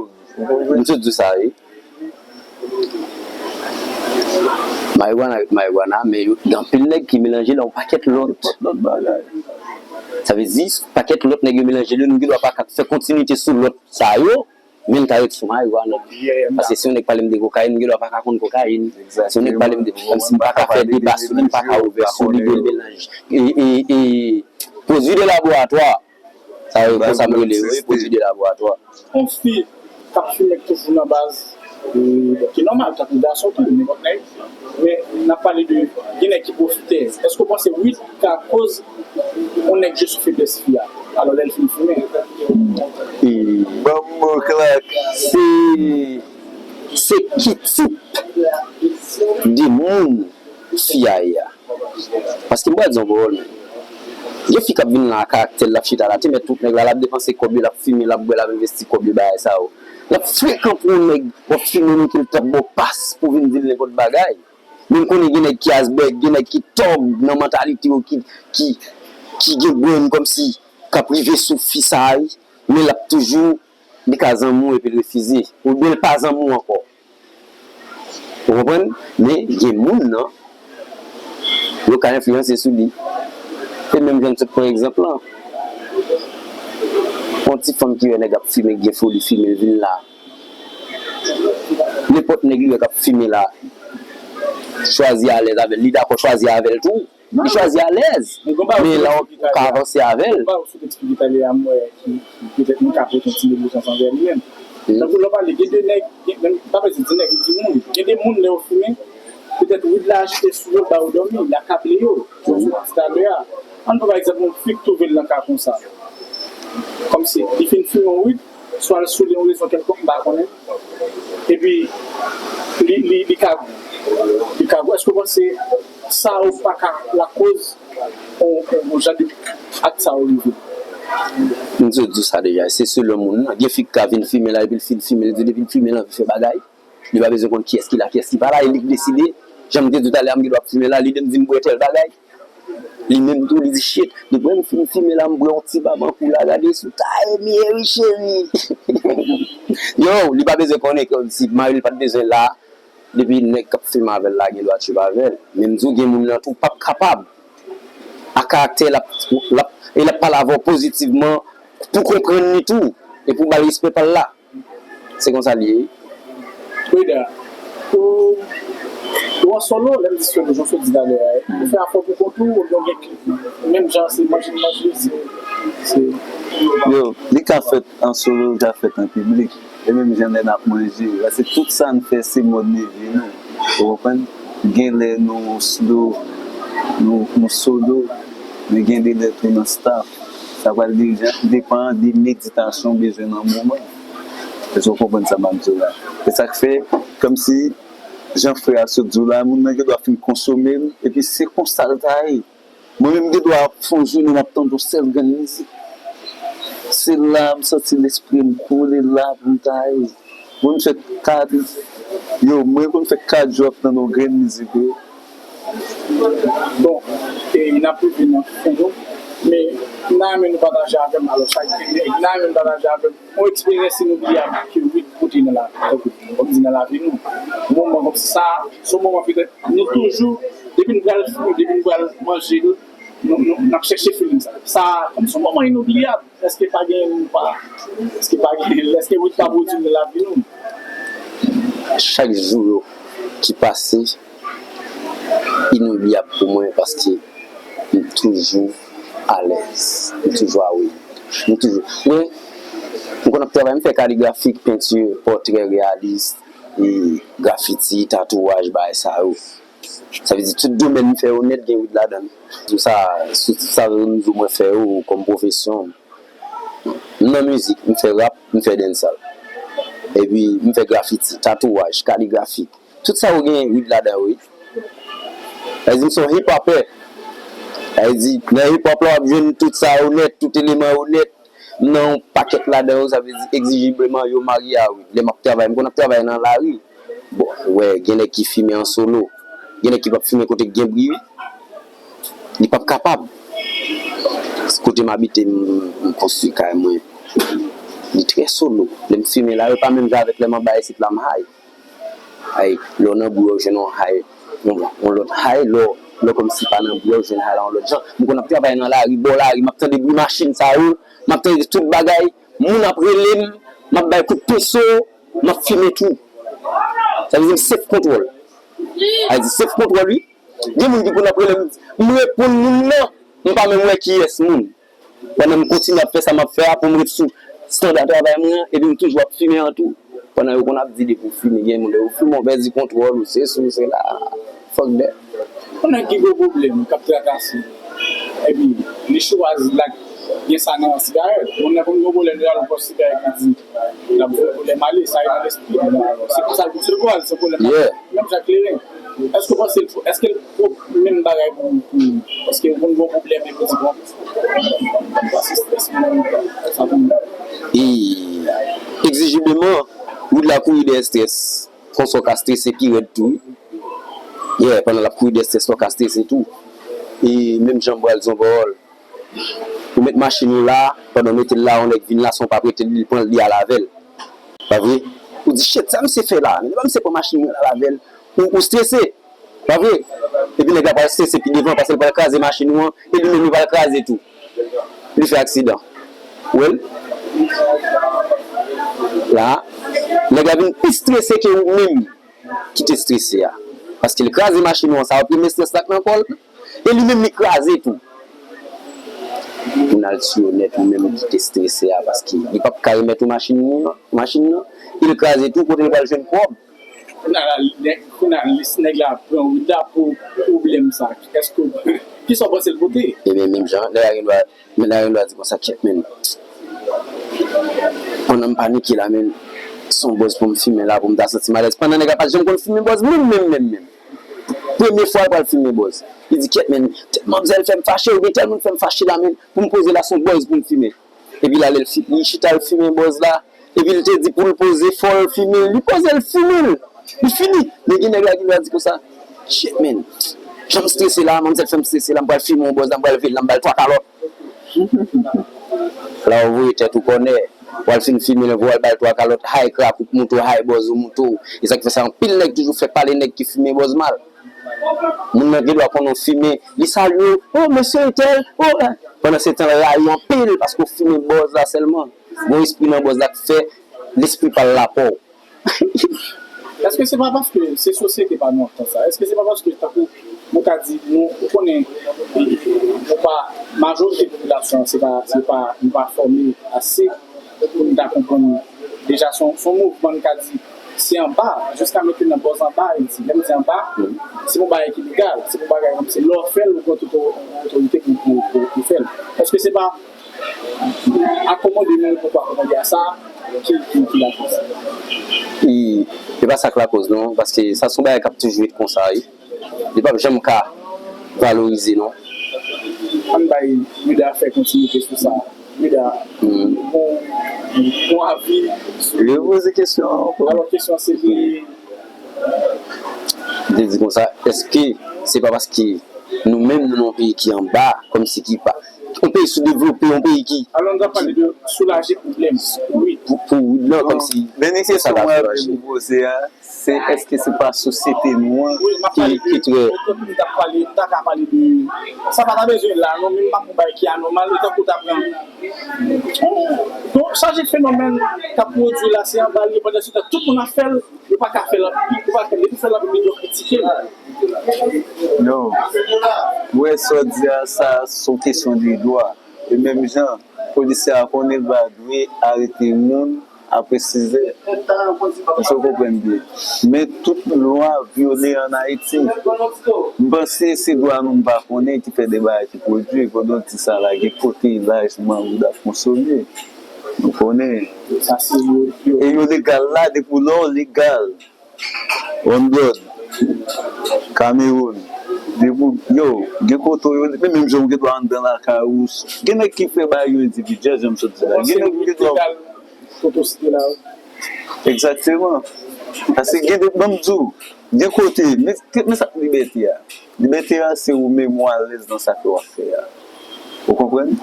M sot di w sa, wi. Marigwana ret marigwana, men yo, gen anpil nèg ki melanje l a yon pakèt lòt, lòt bagay. Sa vle di, pakèt lòt nèg yo melanje l, nou gen dwa pa ka fè kontinite sou lòt sa yo, men n ka ret sou marigwana. Paske si yon nèg pale m de kokayin, m gen dwa pa ka konn kokayin. Si yon nèg pale m de, menm si m pa ka fè deba sou li, m pa ka ouvè sou li, de melanje. E, e, e, pwodui de laboratwa. Sa yo konsa m rele yo, wi, pwodui de laboratwa. Yon fi k ap fimen k toujou nan baz, e, ki nòmal, tankou gason tou, nenpòt nèg. Men, n ap pale de, gen nèg ki pwofitè. Èske w panse wid ka koz yon nèg jwe sou feblès fi a? Alò, lè l fin fimen. Ban m mo klak. Se, se ki tip de moun fi a ye a? Paske m pral di yon pawòl, men. Gen fi k ap vin la ak karaktè l, l ap chita la, te mèt tout nèg la, l ap depanse kòb yo, l ap fimen, l ap bwè, l ap envesti kòb yo, bagay sa yo. L ap frekan pou yon nèg, w ap fimen, mete l t ap ba w pas pou vin di l nenpòt bagay. Men m konnen gen nèg ki asbèg, gen nèg ki tòg nan mantalite yo, ki, ki, ki gen grenn kòmsi k ap rive sou fi sa a, wi. Men l ap toujou, li ka zanmi w epi l refize. Oubyen l pa zanmi w ankò. Ou konprann? Men gen moun nan, yo ka enfliyanse sou li. E menm jan m sot pran egzanp lan. Yon ti fanm ki wè nèg ap fimen, gen foli fimen, l vin la. Nenpòt nèg li wè k ap fimen la, chwazi alèz avè l, li dakò chwazi avè l tou. Li chwazi alèz. Men lè w ka avanse avè l. Gon bagay ou sot eksplike talè a, m wè ki, ki petèt nou ka pote yon ti neglijans anvè li menm. Tankou lè w pale, gen de nèg, gen, men m pa bezwen di nèg, m di moun. Gen de moun, lè yo fimen, petèt wid la ajite sou yo, ba yo dòmi, l akable yo. Jan w sot di talè a. Ann pran pa egzanp yon fi k twouve l nan ka konsa. Kòmsi li fin fimen yon wid, swa l sou li yon rezon kèlkonk, m pa konnen. Epi, li, li, li ka gou. Li ka gou. Èske w panse sa yo pa ka lakoz yon, yon, yon jan de ak sa yo rive? M te di w sa deja, se selon moun nan. Gen fi k ka vin fimen la, epi l fin fimen, li di depi l fimen, l anvi fè bagay. Li pa bezwen konn kiyès ki la, kiyès ki pa la, e li k deside. Jan m te di w talè a, m gen dwa ap fimen la, lide m di m bwè tèl bagay. Li menm tou, li di, "Shit, depi m fin fimen la, m bwè yon ti babankou la, gade sou ta e m ye wi, cheri." Yo, li pa bezwen konnen ke si mari l pa t bezwen la, depi nèg k ap fimen avè l la gen dwa tchip avè l. Men m di w, gen moun nan tou p ap kapab. A karaktè l ap, l ap, e l ap pale avè w pozitivman pou konprann li tou, e pou ba l respè pa l la. Se konsa l ye. Weda, ou, ou an solo, lè m di solo, jan w sot di talè a, ou fè afè w pou kont ou, oubyen w gen ekip? Menm jan se manje m manje, se, se. Yo, li ka fèt an solo, li ka fèt an piblik. E menm jan lè n ap manje, paske tout sa n fè se mòd de vi nou. Ou konprann? Gen lè nou solo, nou, nou solo, men gen de lè tou nan staff. Sa pral deja depan de meditasyon w bezwen nan moman. Èske w konprann sa m ap di w la? Se sa k fè, kòmsi, jan frè a sot di w la, moun nan gen dwa fin konsome l, epi se konsa l ta ye. Mwen menm, m gen dwa ap fè yon jounen m ap tande yon sèl grenn mizik. Se la m santi lespri m kole la pou m ta ye. Mwen, m fè kat, yo, mwen, pou m fè kat jou ap tande yon grenn mizik, wi. Bon, e n ap rive nan fen nou, men m ta renmen nou pataje avè m, alò, sa ki gen, m ta renmen nou pataje avè m yon eksperyans inoubliyab ke wid pote nan lavi, tankou, kòm di nan lavi nou. Yon moman kòmsi sa, se yon moman petèt nou toujou, depi n pral, depi n pral manje, nou, nou, n ap chèche feeling sa. Sa, kòmsi yon moman inoubliyab, èske pa gen, pa, èske pa gen, èske wid pa pwodui nan lavi nou? Chak jou yo ki pase, inoubliyab pou mwen paske m toujou alèz, m toujou a wid. M toujou, mwen, m konn ap travay, m fè kaligrafi, penti, pòtrè reyalis, e grafiti, tatouaj, bagay sa yo. Sa vle di tout domèn m fè yo nèt gen wid ladan l. Sou sa, sou sa m di mwen fè yo kòm pwofesyon. M nan mizik, m fè rap, m fè dancehall. Epi m fè grafiti, tatouaj, kaligrafi. Tout sa yo gen wid ladan yo, wi. Sa vle di m se yon hip hopper. Sa vle di, nan hip hop la, w ap jwenn tout sa yo nèt, tout eleman yo nèt. M nan yon pakèt ladan yo, sa vle di, egzijibleman, yo marye a wi. Lè m ap travay, m konn ap travay nan lari. Bon, wè, gen nèg ki fimen an solo. Gen nèg ki p ap fimen kote k gen bri, wi. Li p ap kapab. Kote m abite, m, m konstwi kay mwen. Li trè solo. Lè m fimen la, yo pa menm jan avèk lè m anba isit la, m high. Ay, lè w nan bri, w jwenn yon high, yon, yon lòt high, lè w, lè w kòmsi pa nan bri, w jwenn high la yon lòt jan. M konn ap travay nan lari, bò lari, m ap tande bri machin sa yo, m ap tande tout bagay, moun ap rele m, m ap bay kout penso, m ap fimen tou. Sa vle di m self control. Sa vle di self control, wi. Gen moun ki konn ap rele m, m reponn moun nan, m pa menm wè kiyès moun. Pandan m kontinye ap fè sa m ap fè a, pou m ret sou standa travay mwen an, epi m toujou ap fimen an tou. Pandan yo konn ap di depi w fimen, gen moun yo fimen, w pèdi kontwòl ou, se si, se la. Fuck that. Konnen ki gwo pwoblèm k ap trakase, epi li chwazi lak gen sa nan sigarèt. Moun nan konn gen pwoblèm, li al pran sigarèt, li di l ap voye pwoblèm ale, sa e nan lespri li. Se konsa l konn se pwoblèm, se pwoblèm la. Yeah. Menm jan kleren. Èske w panse l, èske l pwòp menm bagay pou, pou, èske w konn gen pwoblèm epi w di, bon, m pase strès mwen, sa pou mwen. E, egzijibleman, wood la kouri dèyè strès. Konsa w ka strese pi rèd tou, wi. Yeah, pandan l ap kouri dèyè strès la, w ka strese tou. E menm jan m pral di yon pawòl, ou met machin ou la, pandan w mete l la, yon nèg vin la, san w pa prete l, li pran l, li al avè l. Pa vre? Ou di, shit, sa misye fè la? Men pa misye pran machin mwen al avè l. Ou, ou strese. Pa vre? Epi nèg la pral strese pi devan, paske l pral kraze machin ou an, e li menm li pral kraze tou. Li fè aksidan. Well, la, nèg la vin pi strese ke ou menm ki te strese a. Paske l kraze machin ou an, sa yo premye strès la k nan kò l. E li menm li kraze tou. Pou n al sou yo nèt, ou menm ki te strese a, paske li p ap ka remèt ou machin nan, machin nan. E l kraze tou, kote l pral jwenn kòb? Kounye a la, nèg, kounye a, lis nèg la pran Wida pou pwoblèm sa. Èske, kisa w panse l pote? Ebyen, menm jan, nèg la gen dwa, men nèg la gen dwa di konsa, kyèt, men. Pandan m panike la, men, se yon bòz pou m fimen la, pou m ta santi m alèz. Pandan nèg la pa t janm konn fimen bòz, menm, menm, menm, menm. Premye fwa l pral fimen bòz. Li di, kyèt, men, tèl manmzèl fè m fache, oubyen tèl moun fè m fache la, men, pou m poze la, se yon bòz pou m fimen. Epi l ale, l fi-, li chita, l fimen bòz la. Epi l te di pou l poze, fò l fimen l. Li poze, l fimen l. Li fini. Men gen nèg la ki va di konsa, shit, man. Jan m strese la, manmzèl fè m strese la, m pral fimen yon bòz la, m pral veye l la, m ba l twa kalòt. La, ou voye tèt ou kònè. W al fin fimen l, w al ba l twa kalòt, hay krak ou moute w, hay bòz ou moute w. E sa k fè sa, anpil nèg toujou fè pale nèg ki fimen bòz mal. Moun nan gen dwa konnen w fimen, li salye w, "Oh, mesye entèl, oh," eh. Pandan se tan l rayi anpil paske w fimen bòz la sèlman. Gon espri nan bòz la k fè lespri pa l lapò w. Èske se pa paske se sosyete pa nou k fè sa? Èske se pa paske, tankou nou ka di, nou, ou konnen, nou pa, majorite popilasyon an, se pa, se pa, nou pa fòme ase pou nou ta konprann deja se yon, se yon mouvman, nou ka di, se anba, jiska mentnan, bòz anba, Ayiti. Lè m di anba, se pou bagay ki legal, se pou bagay kòmsi lè w fè l, ou gen tout otorite pou, pou, pou, pou fè l. Èske se pa akomode moun pou akomode a sa ki, ki, ki lakòz? E, e pa sa k lakòz, non, paske sa se yon bagay k ap toujou ret konsa, wi. Li p ap janm ka valorize, non. Ann bay Mida fè kontinite sou sa. Mida, bon, bon avi. Repoze kesyon an ankò. Alò, kesyon se te, m te di konsa, èske se pa paske nou menm, nou nan yon peyi ki anba, kòmsi ki pa, yon peyi soudevlope, yon peyi ki, alò, nou ta pale de soulaje pwoblèm. Wi. Pou, pou, non, kòmsi, dènye kesyon mwen vle poze a, se èske se pa sosyete nou an ki, ki trè. Wi, m ap pale de, m t ap pale, m ta ka pale de, sa pa ta bezwen la, non, men m ap yon bagay ki anòmal, e tankou w ta pran, bon, chaje fenomèn k ap pwodui la, se anba l ye, pandan se tan, tout moun ap fè l, yo pa ka fè l anpil, yo pa ka fè l, yo fè l anpil, yo kritike l. Non. Ou wè sa w di a, sa, se yon kesyon de dwa. E menm jan, polisye a konnen l pa dwe arete moun apre sizè. Èske w konprann byen? Men tout lwa vyole ann Ayiti. M panse se dwa nou m pa konnen ki fè de bagay ki pwodui. Pandan w di sa la, gen kote laj manm ou t ap konsome. Nou konnen. E yo legal la, depi lè w legal. London, Kamewoun, Depi, yo, gen kote yo, men menm jan w gen dwa anndan lakay ou, gen nèg ki fè bagay yo endividyèl, jan m sot di la. Gen nèg ki gen dwa. Kote w site la, wi. Egzakteman. Paske gen de, ban m di w, gen kote, men, men sa k libète a. Libète a, se ou menm ou alèz nan sa ke w ap fè a. Ou konprann?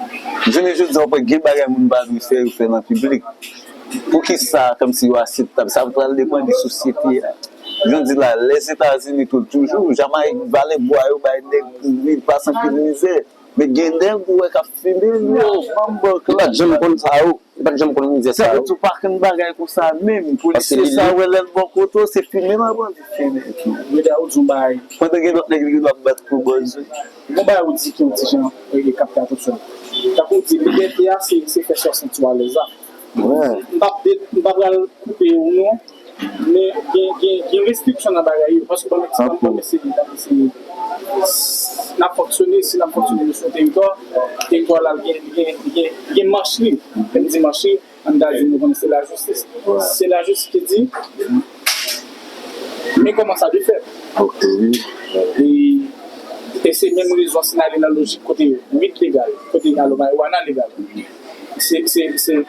Jounen jodi a, w pa gen bagay moun pa dwe fè, yo fè nan piblik. Poukisa, kòmsi yo aseptab? Sa pral depann de sosyete a. Jan di la, Lèzetazini tou, toujou, Jamayik, vale bwa yo bay nèg pou viv, pase anpil mizè. Men gen nèg ou wè k ap fimen yo, manbo. Li pa t janm konn sa yo. Li pa t janm konn mizè sa yo. Sa vle di w pa konn bagay konsa menm. Polisye sa wè lè l bò kote w, se fimen l ap anvi fimen. Meda ou di yon bagay. Pandan gen lòt nèg ki ap bat pou bòz wi. Yon bagay ou di ki yon ti jan e, e kapte atansyon. Tankou w di, libète a, se, se fè chè w santi w alèz la. M p ap de- m pa pral koupe ou non, men gen, gen, gen restriksyon nan bagay yo, paske ban m eksplike, ban m eseye, ban m eseye. N ap fonksyone, si n ap fonksyone nou sou teritwa, teritwa la gen, gen, gen, gen manch li. Lè m di manch li, ann ta di nou konn se lajistis. Se lajistis ki di, men kòman sa dwe fèt. E, e se menm rezon si n ale nan lojik kote wid legal, kote alo mariwana legal. Se, se, se,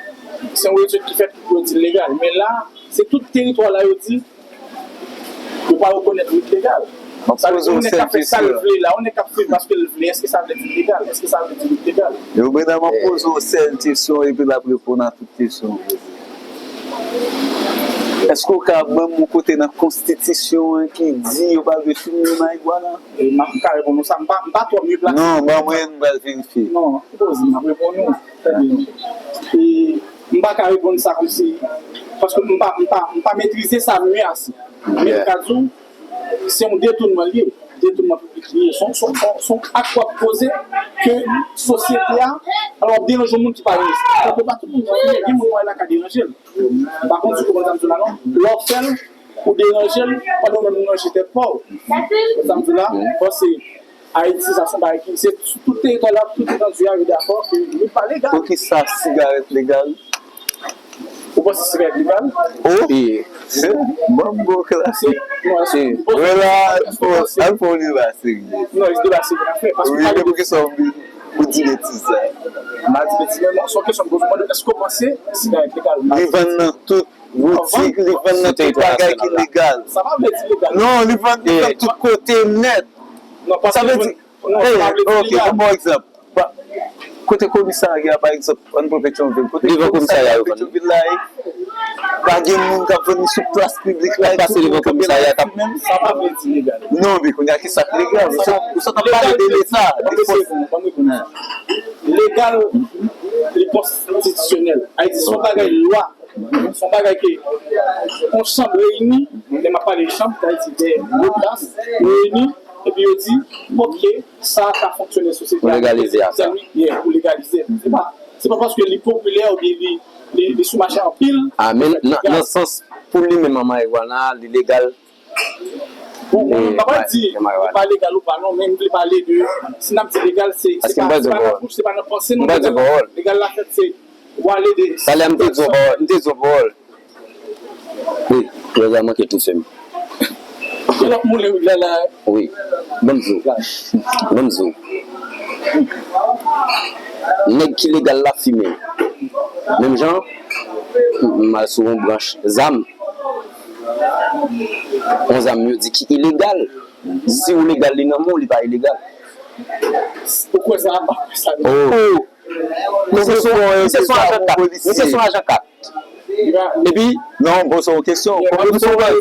se yon etid ki fèt pou yo di l legal. Men la, se tout teritwa la yo di, yo pa rekonèt wid legal. Sa vle di yon nèg ka fè sa l vle la, yon nèg k ap fè paske l vle, èske sa vle di legal? Èske sa vle di wid legal? Yo, medam, m ap poze yon sèl kesyon epi l ap reponn a tout kesyon w poze. Èske w ka ban m yon kote nan konstitisyon an ki di yo pa dwe fimen marijuana? E m ap ka reponn ou sa, m pa, m pa twò byen plase. Non, ban mwen, m pral verifye. Non, poze, m ap reponn ou. Trè byen. E m pa ka reponn sa kòmsi, paske m pa, m pa, m pa metrize sa byen ase. Men m ka di w, se yon detounman l ye, detounman piblik li ye. Se yon, se yon, se yon, se yon ak w ap poze ke sosyete a, alò w ap deranje yon moun ki pa gen respè. Paske pa tout moun ki gen, gen moun mwen la ka deranje l. M pa konn si w konprann sa m di w la non. Lè w fè l, ou deranje l, pandan w menm ou ranje tèt pa w. Konn sa m di w la, m panse Ayiti, sa se yon bagay ki, se sou tout teritwa la, tout etandi a, yo dakò ke li pa legal. Poukisa sigarèt legal? Ou panse sigarèt legal? Oh! Bon, bon, klasik. Wè la, al fè yon deba serye. Non, se deba serye n ap fè. Paske wi, men poukisa ou di betiz sa? M pa di betiz, men se yon kesyon m poze w, mande w, èske w panse sigarèt legal? Li vann nan tout boutik, li vann nan tout bagay ki legal. Sa pa vle di legal. Non, li vann nan tout kote nèt. Sa vle di, hey, ok, ban m ba w egzanp. Kote komisarya, pa egzanp, ann pran Petyonvil. Kote komisarya Petyonvil la ye, pa gen moun k ap vann li sou plas piblik la. Pase devan komisarya k ap. Sa pa vle di legal. Non, men kounye a, ki sa k legal? Ou sot ap pale de Leta, de fòs. Legal, li konstitisyonèl. Ayiti, se yon bagay lwa. Se yon bagay ke yon chanm reyini, lè m ap pale chanm, sa vle di de gwo plas, reyini, epi yo di, ok, sa ka fonksyone sosyete a. Pou legalize a sa. Yeah, pou legalize. Se pa, se pa paske li popilè oubyen li, li, li sou mache anpil. A, men nan, nan sans, pou li menm an marijuana, li legal. Bon, mwen, m pa pral di li pa legal ou pa non, men m vle pale de, si n ap di legal, se, se pa, se pa nan bouch, se pa nan panse nou legal la. Legal la fèt, se ou ale de. Talè a m te di yon pawòl, m te di yon pawòl. Wi, Rosa manke touse m. Lòt moun lè la. Wi, ban m di w. Ban m di w. Nèg ki legal la fimen. Menm jan, m al sou yon branch zam. Yon zam yo di ki ilegal. Si ou legal li nan men w, li pa ilegal. Ou kwè sa? M pa kwè sa. Oh. Misye se yon ajan kat. Misye se yon ajan kat. Epi, non, m poze yon kesyon. Misye se yon bandi.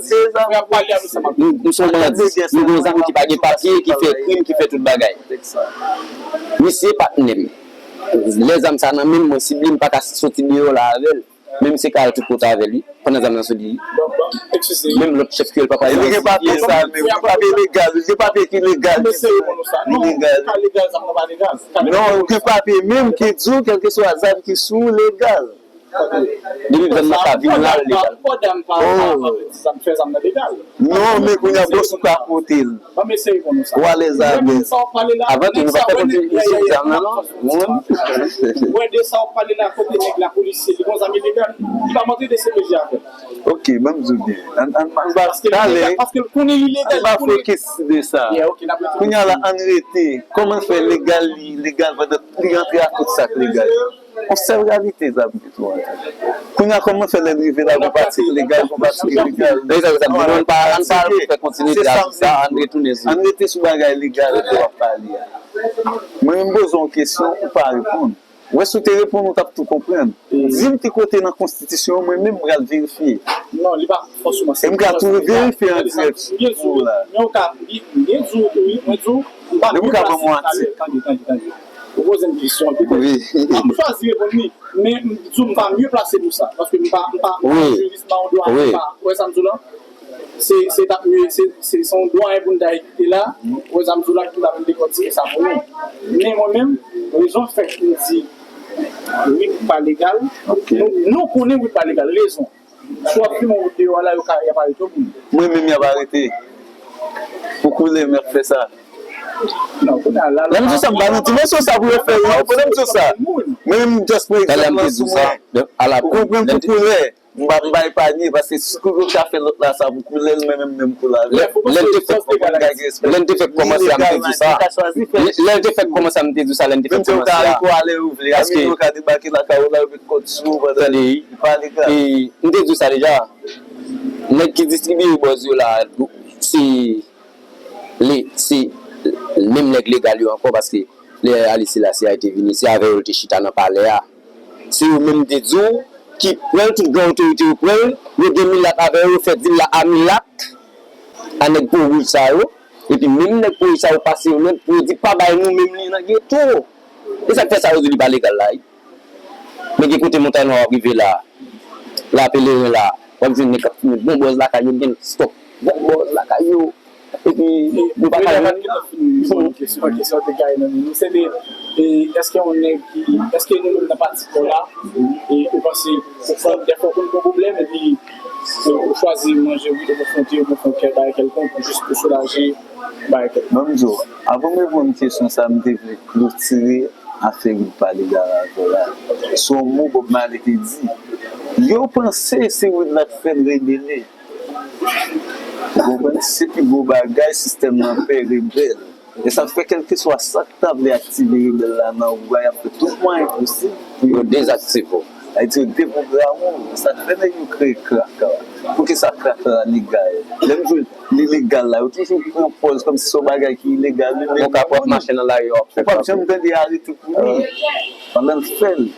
M, m se yon bandi. M gen yon zanmi ki pa gen papye, ki fè krim, ki fè tout bagay. Misye patnè m. Lè zam sa nan men m, mwen sible, m pa ka soti deyò la avè l. Men misye ka al tout kote avè l, wi. Pandan zam nan sou li. Menm lòt chèf ki yo, l pa pral. Li gen papye sa, men li gen papye legal. Li gen papye ki legal. Li legal. Non, ou gen papye menm ki di w, kèlkeswa zam ki sou ou, legal. Depi m jwenn nan sa, vin la legal. Oh. Non, men kounye a, bòs ou ka pote l. Ou alèz avè l. Avan tou, nou pa fè kontinye sou zam nan, non. Ou wè de sa w pale la, kote nèg la, polisye, li gon zam ilegal, li pa montre de C P J avè l. Ok, ban m di w byen. Ann, ann, ann ba talè, ann ba fokis de sa. Kounye a la, ann rete. Kòman l fè legal, li ilegal, pandan li rantre ak tout sa k legal. Yon sèl reyalite, sa m di tou an. Kounye a, kòman fè lè l rive la, gon pati k legal, gon pati k ilegal? Ann pa, ann pa fè kontinite a sou sa, ann retounen sou. Ann rete sou bagay legal ke w ap pale a. Mwen menm poze w yon kesyon, ou pa reponn. Wè, si w te reponn, ou t ap tou konprann. Di m ki kote nan konstitisyon an, mwen menm m pral verifye. Non, li pa fòseman se. E m ka tou verifye an dirèk sou la. Men ou ka, li, li di w tou, wi, mwen di w, m pa mye plase. Tande, tande, tande. Ou poze m kesyon, wi. M ap chwazi reponn li, men m di w m pa mye plase pou sa, paske m pa, m pa, m pa jiris, m pa yon dwa, m pa, ou wè sa m di w la? Se, se ta, se, se, se yon dwayen pou n ta ekite la, wè sa m di w la, ki ta vin dekòtike sa pou nou. Men mwen menm, rezon k fè m di wi, pa legal, nou, nou konnen wi, pa legal, rezon. Si w ap fimen yon videyo a la, yo ka, y ap arete w pou li. Mwen menm, y ap arete. Pou koulè m, y ap fè sa. Non, kounye a la, lè m di w sa, m pa nan dimansyon sa pou yo fè, non, lè m di w sa. Mwen menm, m just pran egzanp lan sou mwen. Ou konprann, pou koulè. M pa, m pa epanye, paske si yo ka fè lòt la sa pou koulè l, mwen menm, menm koulè avè l. Lè l te fèk, lè l te fèk kòmanse a, m te di w sa. Lè l te fèk kòmanse a, m te di w sa, lè l te fèk kòmanse a. Paske yo ka debake lakay ou la, yo met kòd sou ou pandan li pa legal. E, m te di w sa deja. Nèg ki distribiye bòz yo la, se, se menm nèg legal yo ankò, paske lè Haile Selassie a te vini, se avè yo l te chita nan palè a. Se yo menm m te di w, ki pran l, tout gran otorite yo pran l, yo gen milat avè yo, yo fè dil la a milat, a nèg po wouj sa yo, epi menm nèg po wouj sa yo pase yo lòd pou yo di pa bay nou menm li nan geto. E sa k fè sa yo di li pa legal la, wi. Men gen kote Montay Nwa w ap rive la, la Pelerin la, w ap jwenn nèg k ap fimen bon bòz lakay yo, gen stòk bon bòz lakay yo. Epi, nou pa ka jwenn. Kesyon, kesyon te gaye nan men nou, se de, e, èske yon nèg ki, èske nou menm nan pati kò la, e, ou panse, ou fè, dèfwa ou konn gon pwoblèm, epi, e, ou chwazi manje wi, ou fè yon ti, ou fè yon kèk bagay kèlkonk, jis pou soulaje bagay kèlkonk. Ban m di w, avan m reponn kesyon sa, m te vle klotire afè wi pa legal avè w la. Se yon mo Bob Marley te di. Yo panse se wi la k fè l rebele. Ou konprann? Se pi gwo bagay, sistèm nan pè rebèl. E sa fè kèlkeswa sa k ta vle aktive rebèl la nan ou a, y ap fè tout mwayen posib pou yo dezaktive w. Sa vle di yo depwograme w. E sa k fè nèg yo kreye krak la. Poukisa krak la legal? Lè m di w li legal la, yo toujou pran pòz kòmsi se yon bagay ki ilegal, wi, men ou ka pran mache nan lari a, w ap fè krak. Ou p ap janm tande arete pou li. Pandan l fè l,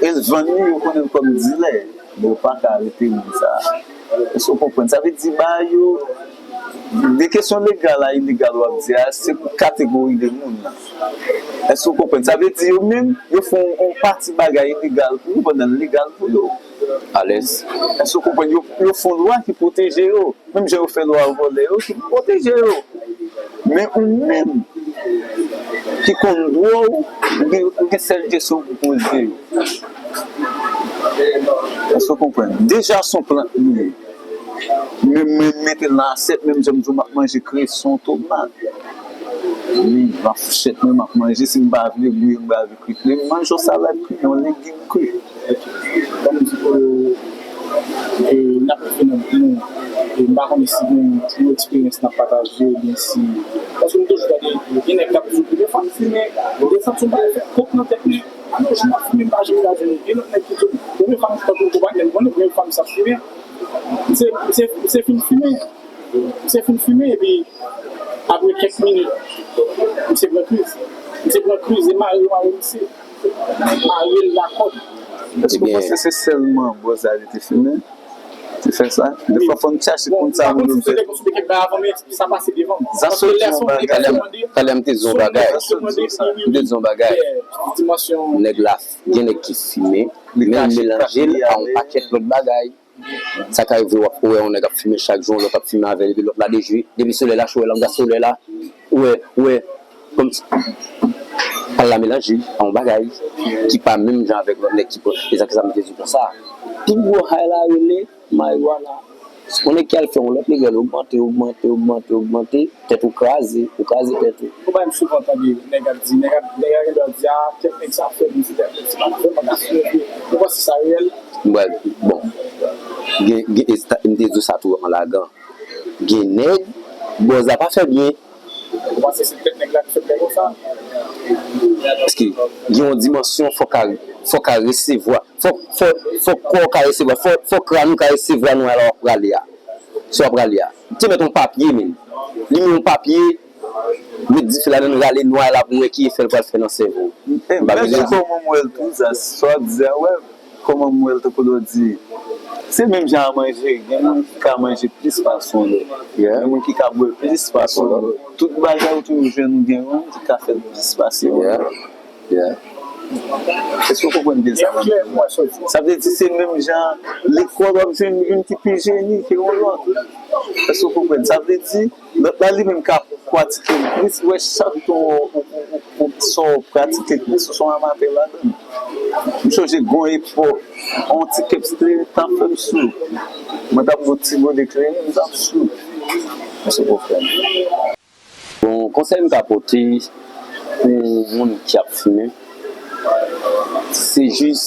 e l vann li, yo konnen l kòm dilè. Men yo pa ka arete moun sa a. Èske w konprann? Sa vle di, ba yo, de kesyon legal a ilegal w ap di a, se pou kategori de moun nan. Èske w konprann? Sa vle di, yo menm, yo fè yon, yon pati bagay ilegal pou ou pandan l legal pou yo. Alèz. Èske w konprann? Yo, yo fè yon lwa ki pwoteje yo. Menm jan yo fè lwa vòlè yo, ki pwoteje yo. Men ou menm ki konn dwa w, ou gen, ou gen sèl kesyon pou poze yo. Èske w konprann? Deja se yon plant li ye. Men mwen mete l nan asyèt, menm jan m di w m ap manje kreson, tomat. Wi, m ap fouchèt mwen, m ap manje, si m pa vle bouyi, m pa vle kri kri, m manje yon salad kri, yon legim kri. Ban m di pou, e, n ap rive nan bout nou. E, m pa konnen si gen yon eksperyans n ap pataje oubyen si, paske m toujou gade, gen nèg k ap di w, premye fwa m fimen, m te santi yon bagay fè kòk nan tèt mwen. Ann, yon jou m ap fimen, m pa janm gade nou. Gen lòt nèg ki di w, premye fwa m, tankou m konprann, men m konnen premye fwa m sot fimen, m se, m se, m se fin fimen. Misye fin fimen, epi apre kèk minit, misye pran kriz. Misye pran kriz, e mare yo mare misye. Mare l lakòd. Èske w panse se sèlman bòz la li te fimen ki fè sa? Defwa fò n chache konn sa moun yo fè. Bon, m pa konn si se te konn sou kèk bagay avan, men sa pase devan m. Paske lè son te mande, talè m te di yon bagay. M te di yon bagay. Nèg la, gen nèg ki fimen, men l melanje l a yon pakèt lòt bagay. Sa ka rive w ap wè yon nèg ap fimen chak jou, yon lòt ap fimen avè l, epi lòt la dejwe. Depi solèy la cho, w wè langa solèy la, ou wè, ou wè, kòmsi, al la melanje a yon bagay ki pa menm jan avèk lòt nèg ki pran. E sa ki sa m te di konsa. Pi gwo high la rele marijuana. Ou nèg ki al fè yon lòt level, ogmante, ogmante, ogmante, ogmante, tèt ou kraze, ou kraze tèt ou. Ou pa menm souvan tande nèg ap di, nèg ap, nèg ap gen dwa di, a, tèt nèg sa fè m, se tèt nèg se pa fè m, pa ka fè m. Ou panse sa reyèl? Bon, gen, gen, e sa, m te di w sa tou an lagan. Gen nèg, bòz la pa fè byen. Ou panse se tèt nèg la ki fè l fè konsa? Paske gen yon dimansyon fò w ka, fò w ka resevwa, fò, fò, fò kò w ka resevwa, fò, fò kràn ou ka resevwa nwè la w ap prale a. Sa w ap prale a. Te mèt yon papye, men. Li men yon papye, met dife ladan l, rale nwè la pou m wè ki efè l pral fè nan sèvo w. M pa bezwen di. Kòman m wè l tou, sa, sa w ap di a, wè. Kòman m wè l, tankou lè w di, se menm jan a manje, gen moun ki ka manje plis pase yon lòt. Gen moun ki ka bwè plis pase yon lòt. Tout bagay ou toujou jwenn ou gen yon moun ki ka fè l plis pase yon lòt. Èske w konprann byen sa m ap di? Sa vle di se menm jan lekòl w ap jwenn youn ki pi jeni ke yon lòt. Èske w konprann? Sa vle di lòt la li menm ka pratike l plis, wè chak jou w, w, w, w, sa w pratike l plis, ou se yon amatè ladan l. M sonje gon epòk, yon ti kèps kleren t ap fè m sou. Mwen t ap bwè ti gode kleren, m t ap sou. Èske w konprann? Bon, konsèy m ka pote pou moun ki ap fimen, se jis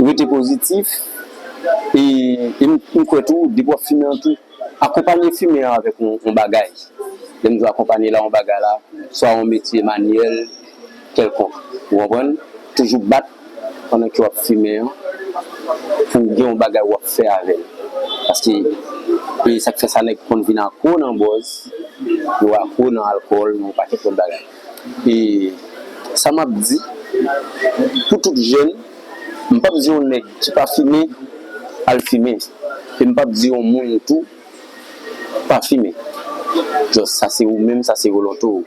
rete pozitif. E, e m, m kwè tou, depi w ap fimen an tou, akonpanye fimen an avèk yon, yon bagay. Lè m di w akonpanye la, yon bagay la, swa yon metye manyèl kèlkonk. Ou konprann? Toujou bat pandan ke w ap fimen an, pou w gen yon bagay w ap fè avè l. Paske, e sa k fè sa nèg konn vin akro nan bòz, yo akro nan alkòl, nan yon pakèt lòt bagay. E sa m ap di, pou tout jèn, m p ap di yon nèg ki pa fimen, al fimen. E m p ap di yon moun tou, pa fimen. Just, sa se ou menm, sa se volonte w.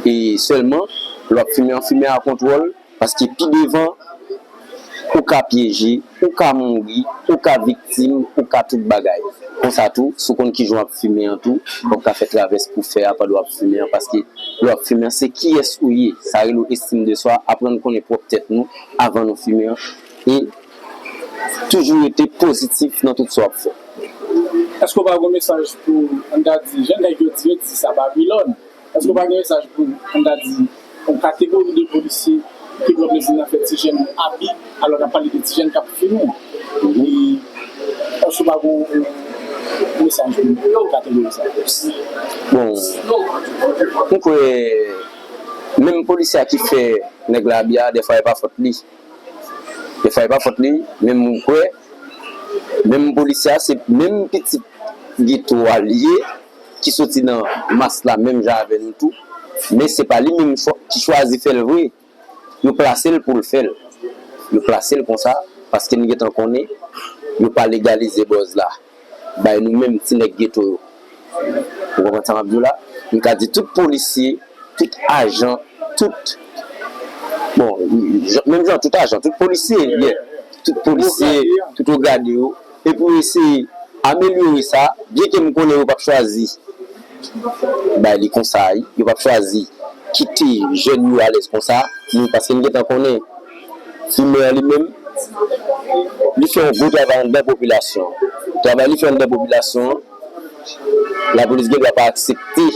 E sèlman, lè w ap fimen an, fimen a kontwòl, paske pi devan, ou ka pyeje, ou ka mouri, ou ka viktim, ou ka tout bagay. Konsa tou, si w konn kijan w ap fimen an tou, w ap ka fè travès pou fè a pandan w ap fimen an, paske lè w ap fimen an, se kiyès ou ye. Sa rele w estime de swa, aprann konnen pwòp tèt nou avan nou fimen an. E toujou rete pozitif nan tout sa w ap fè. Èske w pa gen yon mesaj pou, ann ta di, jan nèg yo di, yo di sa Babilòn? Èske w pa gen mesaj pou, ann ta di, yon kategori de polisye ki pran plezi nan fè ti jèn yo abi, alò n ap pale de ti jèn k ap fimen? E èske w pa gen yon mesaj pou kategori sa yo? Bon, m kwè, menm polisye a ki fè nèg la abi a, dèfwa e pa fòt li. Dèfwa e pa fòt li, men m kwè, menm polisye a, se menm pitit geto a l ye, ki soti nan mas la menm jan avè nou tou, men se pa li menm chwa-, ki chwazi fè l vre. Yo plase l pou l fè l. Yo plase l konsa, paske n gentan konnen, yo pa legalize bòz la. Bay nou menm ti nèg geto yo. Ou konprann sa m ap di w la? M ka di tout polisye, tout ajan, tout, bon, jan, menm jan tout ajan, tout polisye, yeah, tout polisye, tout wo grade yo, e pou eseye amelyore sa, byenke m konnen yo p ap chwazi bay li konsa, yo p ap chwazi kite jèn yo alèz konsa, men paske n gentan konnen fimen an li menm, li fè yon gwo travay anndan popilasyon an. Travay li fè anndan popilasyon an, lapolis gen dwa pa aksepte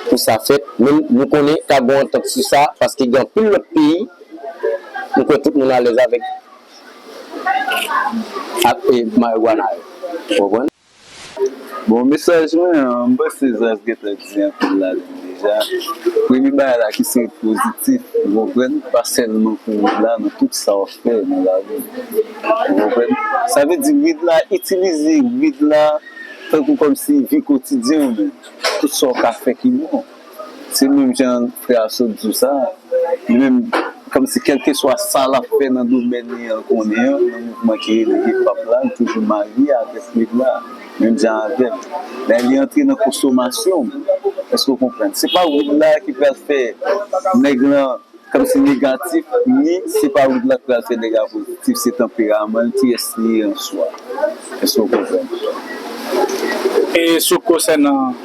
pou sa fèt, men nou konnen ka gen yon antant sou sa, paske gen anpil lòt peyi, nou kwè tout moun alèz avèk, ak, e, marijuana yo. Ou konprann? Bon, mesaj mwen an, m panse Zaz gentan di anpil ladan l deja. Premye bagay la ki se pozitif, ou konprann, pa sèlman pou wid la, nan tout sa w ap fè nan lavi. Ou konprann? Sa vle di wid la, itilize wid la tankou kòmsi vi kotidyen w menm. Tout sa w ka fè ki bon. Se menm jan frè a sot di w sa. Li menm, kòmsi kèlkeswa sa l ap fè nan domèn li an konnen an, nan mouvman ki rele hip hop la, li toujou marye avèk wid la, menm jan avè m. Lè li antre nan konsomasyon m, èske w konprann? Se pa wid la ki pral fè nèg lan kòmsi negatif, ni se pa wid la k pral fè nèg la pozitif, se tanperaman l, kiyès li ye an swa. Èske w konprann? E sou konsènan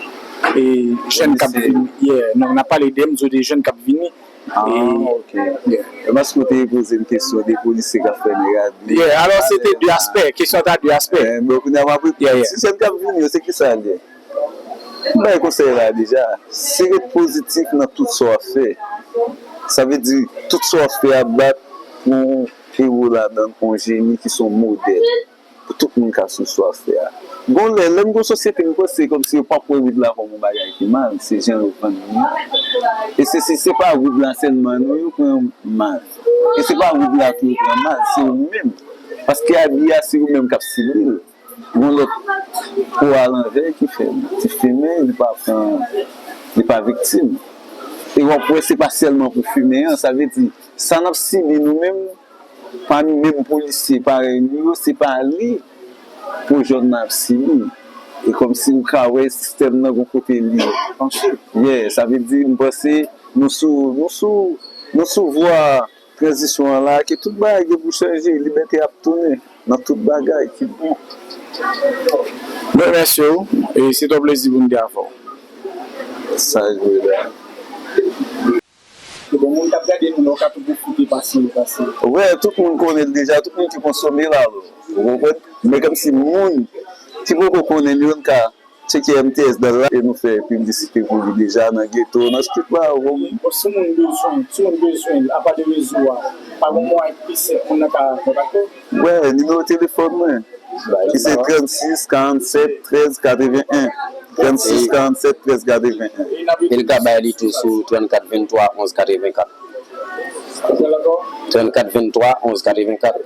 e jèn k ap vini. Yeah, non, n ap pale de, m di w de jèn k ap vini. Ah, ok. Yeah. E paske w te poze m kesyon de polisye k ap fèmen rad. Yeah, alò se te de aspè, kesyon ta de aspè. Eh, bon, kounye a m ap reponn. Yeah, yeah. Si jèn k ap vini yo, se ki sa l ye? M bay konsèy la deja. Se ret pozitif nan tout sa w ap fè. Sa vle di, tout sa w ap fè a bat pou yon ewo ladan l, pou yon jeni ki se yon modèl pou tout moun ka swiv sa w ap fè a. Gon lè, lè m gen yon sosyete, m panse kòmsi yo p ap wè wid la kòm yon bagay ki mal, se jan yo vann li an. E se, se, se pa wid la sèlman non yo pran mal. E se pa wid la tou yo pran mal, se ou menm. Paske abi a se ou menm k ap sibi l. Gon lòt po a lanvè ki fè l. Ti fimen, li pa pran, li pa viktim. E w ap wè se pa sèlman pou fimen an, sa vle di, sa n ap sibi nou menm, pami menm polisye parèy nou yo, se pa li pou jèn nan ap sibi. E kòmsi ou ka wè sistèm nan gon kote li panche. Yeah, sa vle di, m panse nou sou, nou sou, nou sou vwa tranzisyon an la, ke tout bagay gen pou chanje, libète ap tounen nan tout bagay ki bon. Mwen remèsye w, e se yon plezi pou m te avè w. Sa jwe la. Bon, moun k ap gade nou la, yo ka tou pwofite pase, pase. Wè, tout moun konnen l deja, tout moun ki konsome l alò. Ou konprann? Men kòmsi moun ki poko konnen l, yo ka tcheke M T S dan la, e nou fè piblisite pou li deja nan geto, nan street la, ou konprann? Bon, si moun bezwen, si moun bezwen, apa de rezo a, pa gon mwayen ki pi senp moun nan ka kontakte w? Wè, nimewo telefòn mwen, ki se trannsis karannsèt trèz katreven en. Trannsis karannsèt trèz katreven en. E l ka bay li tou sou trannkat venntwa onz katrevenkat. Trannkat venntwa onz katrevenkat.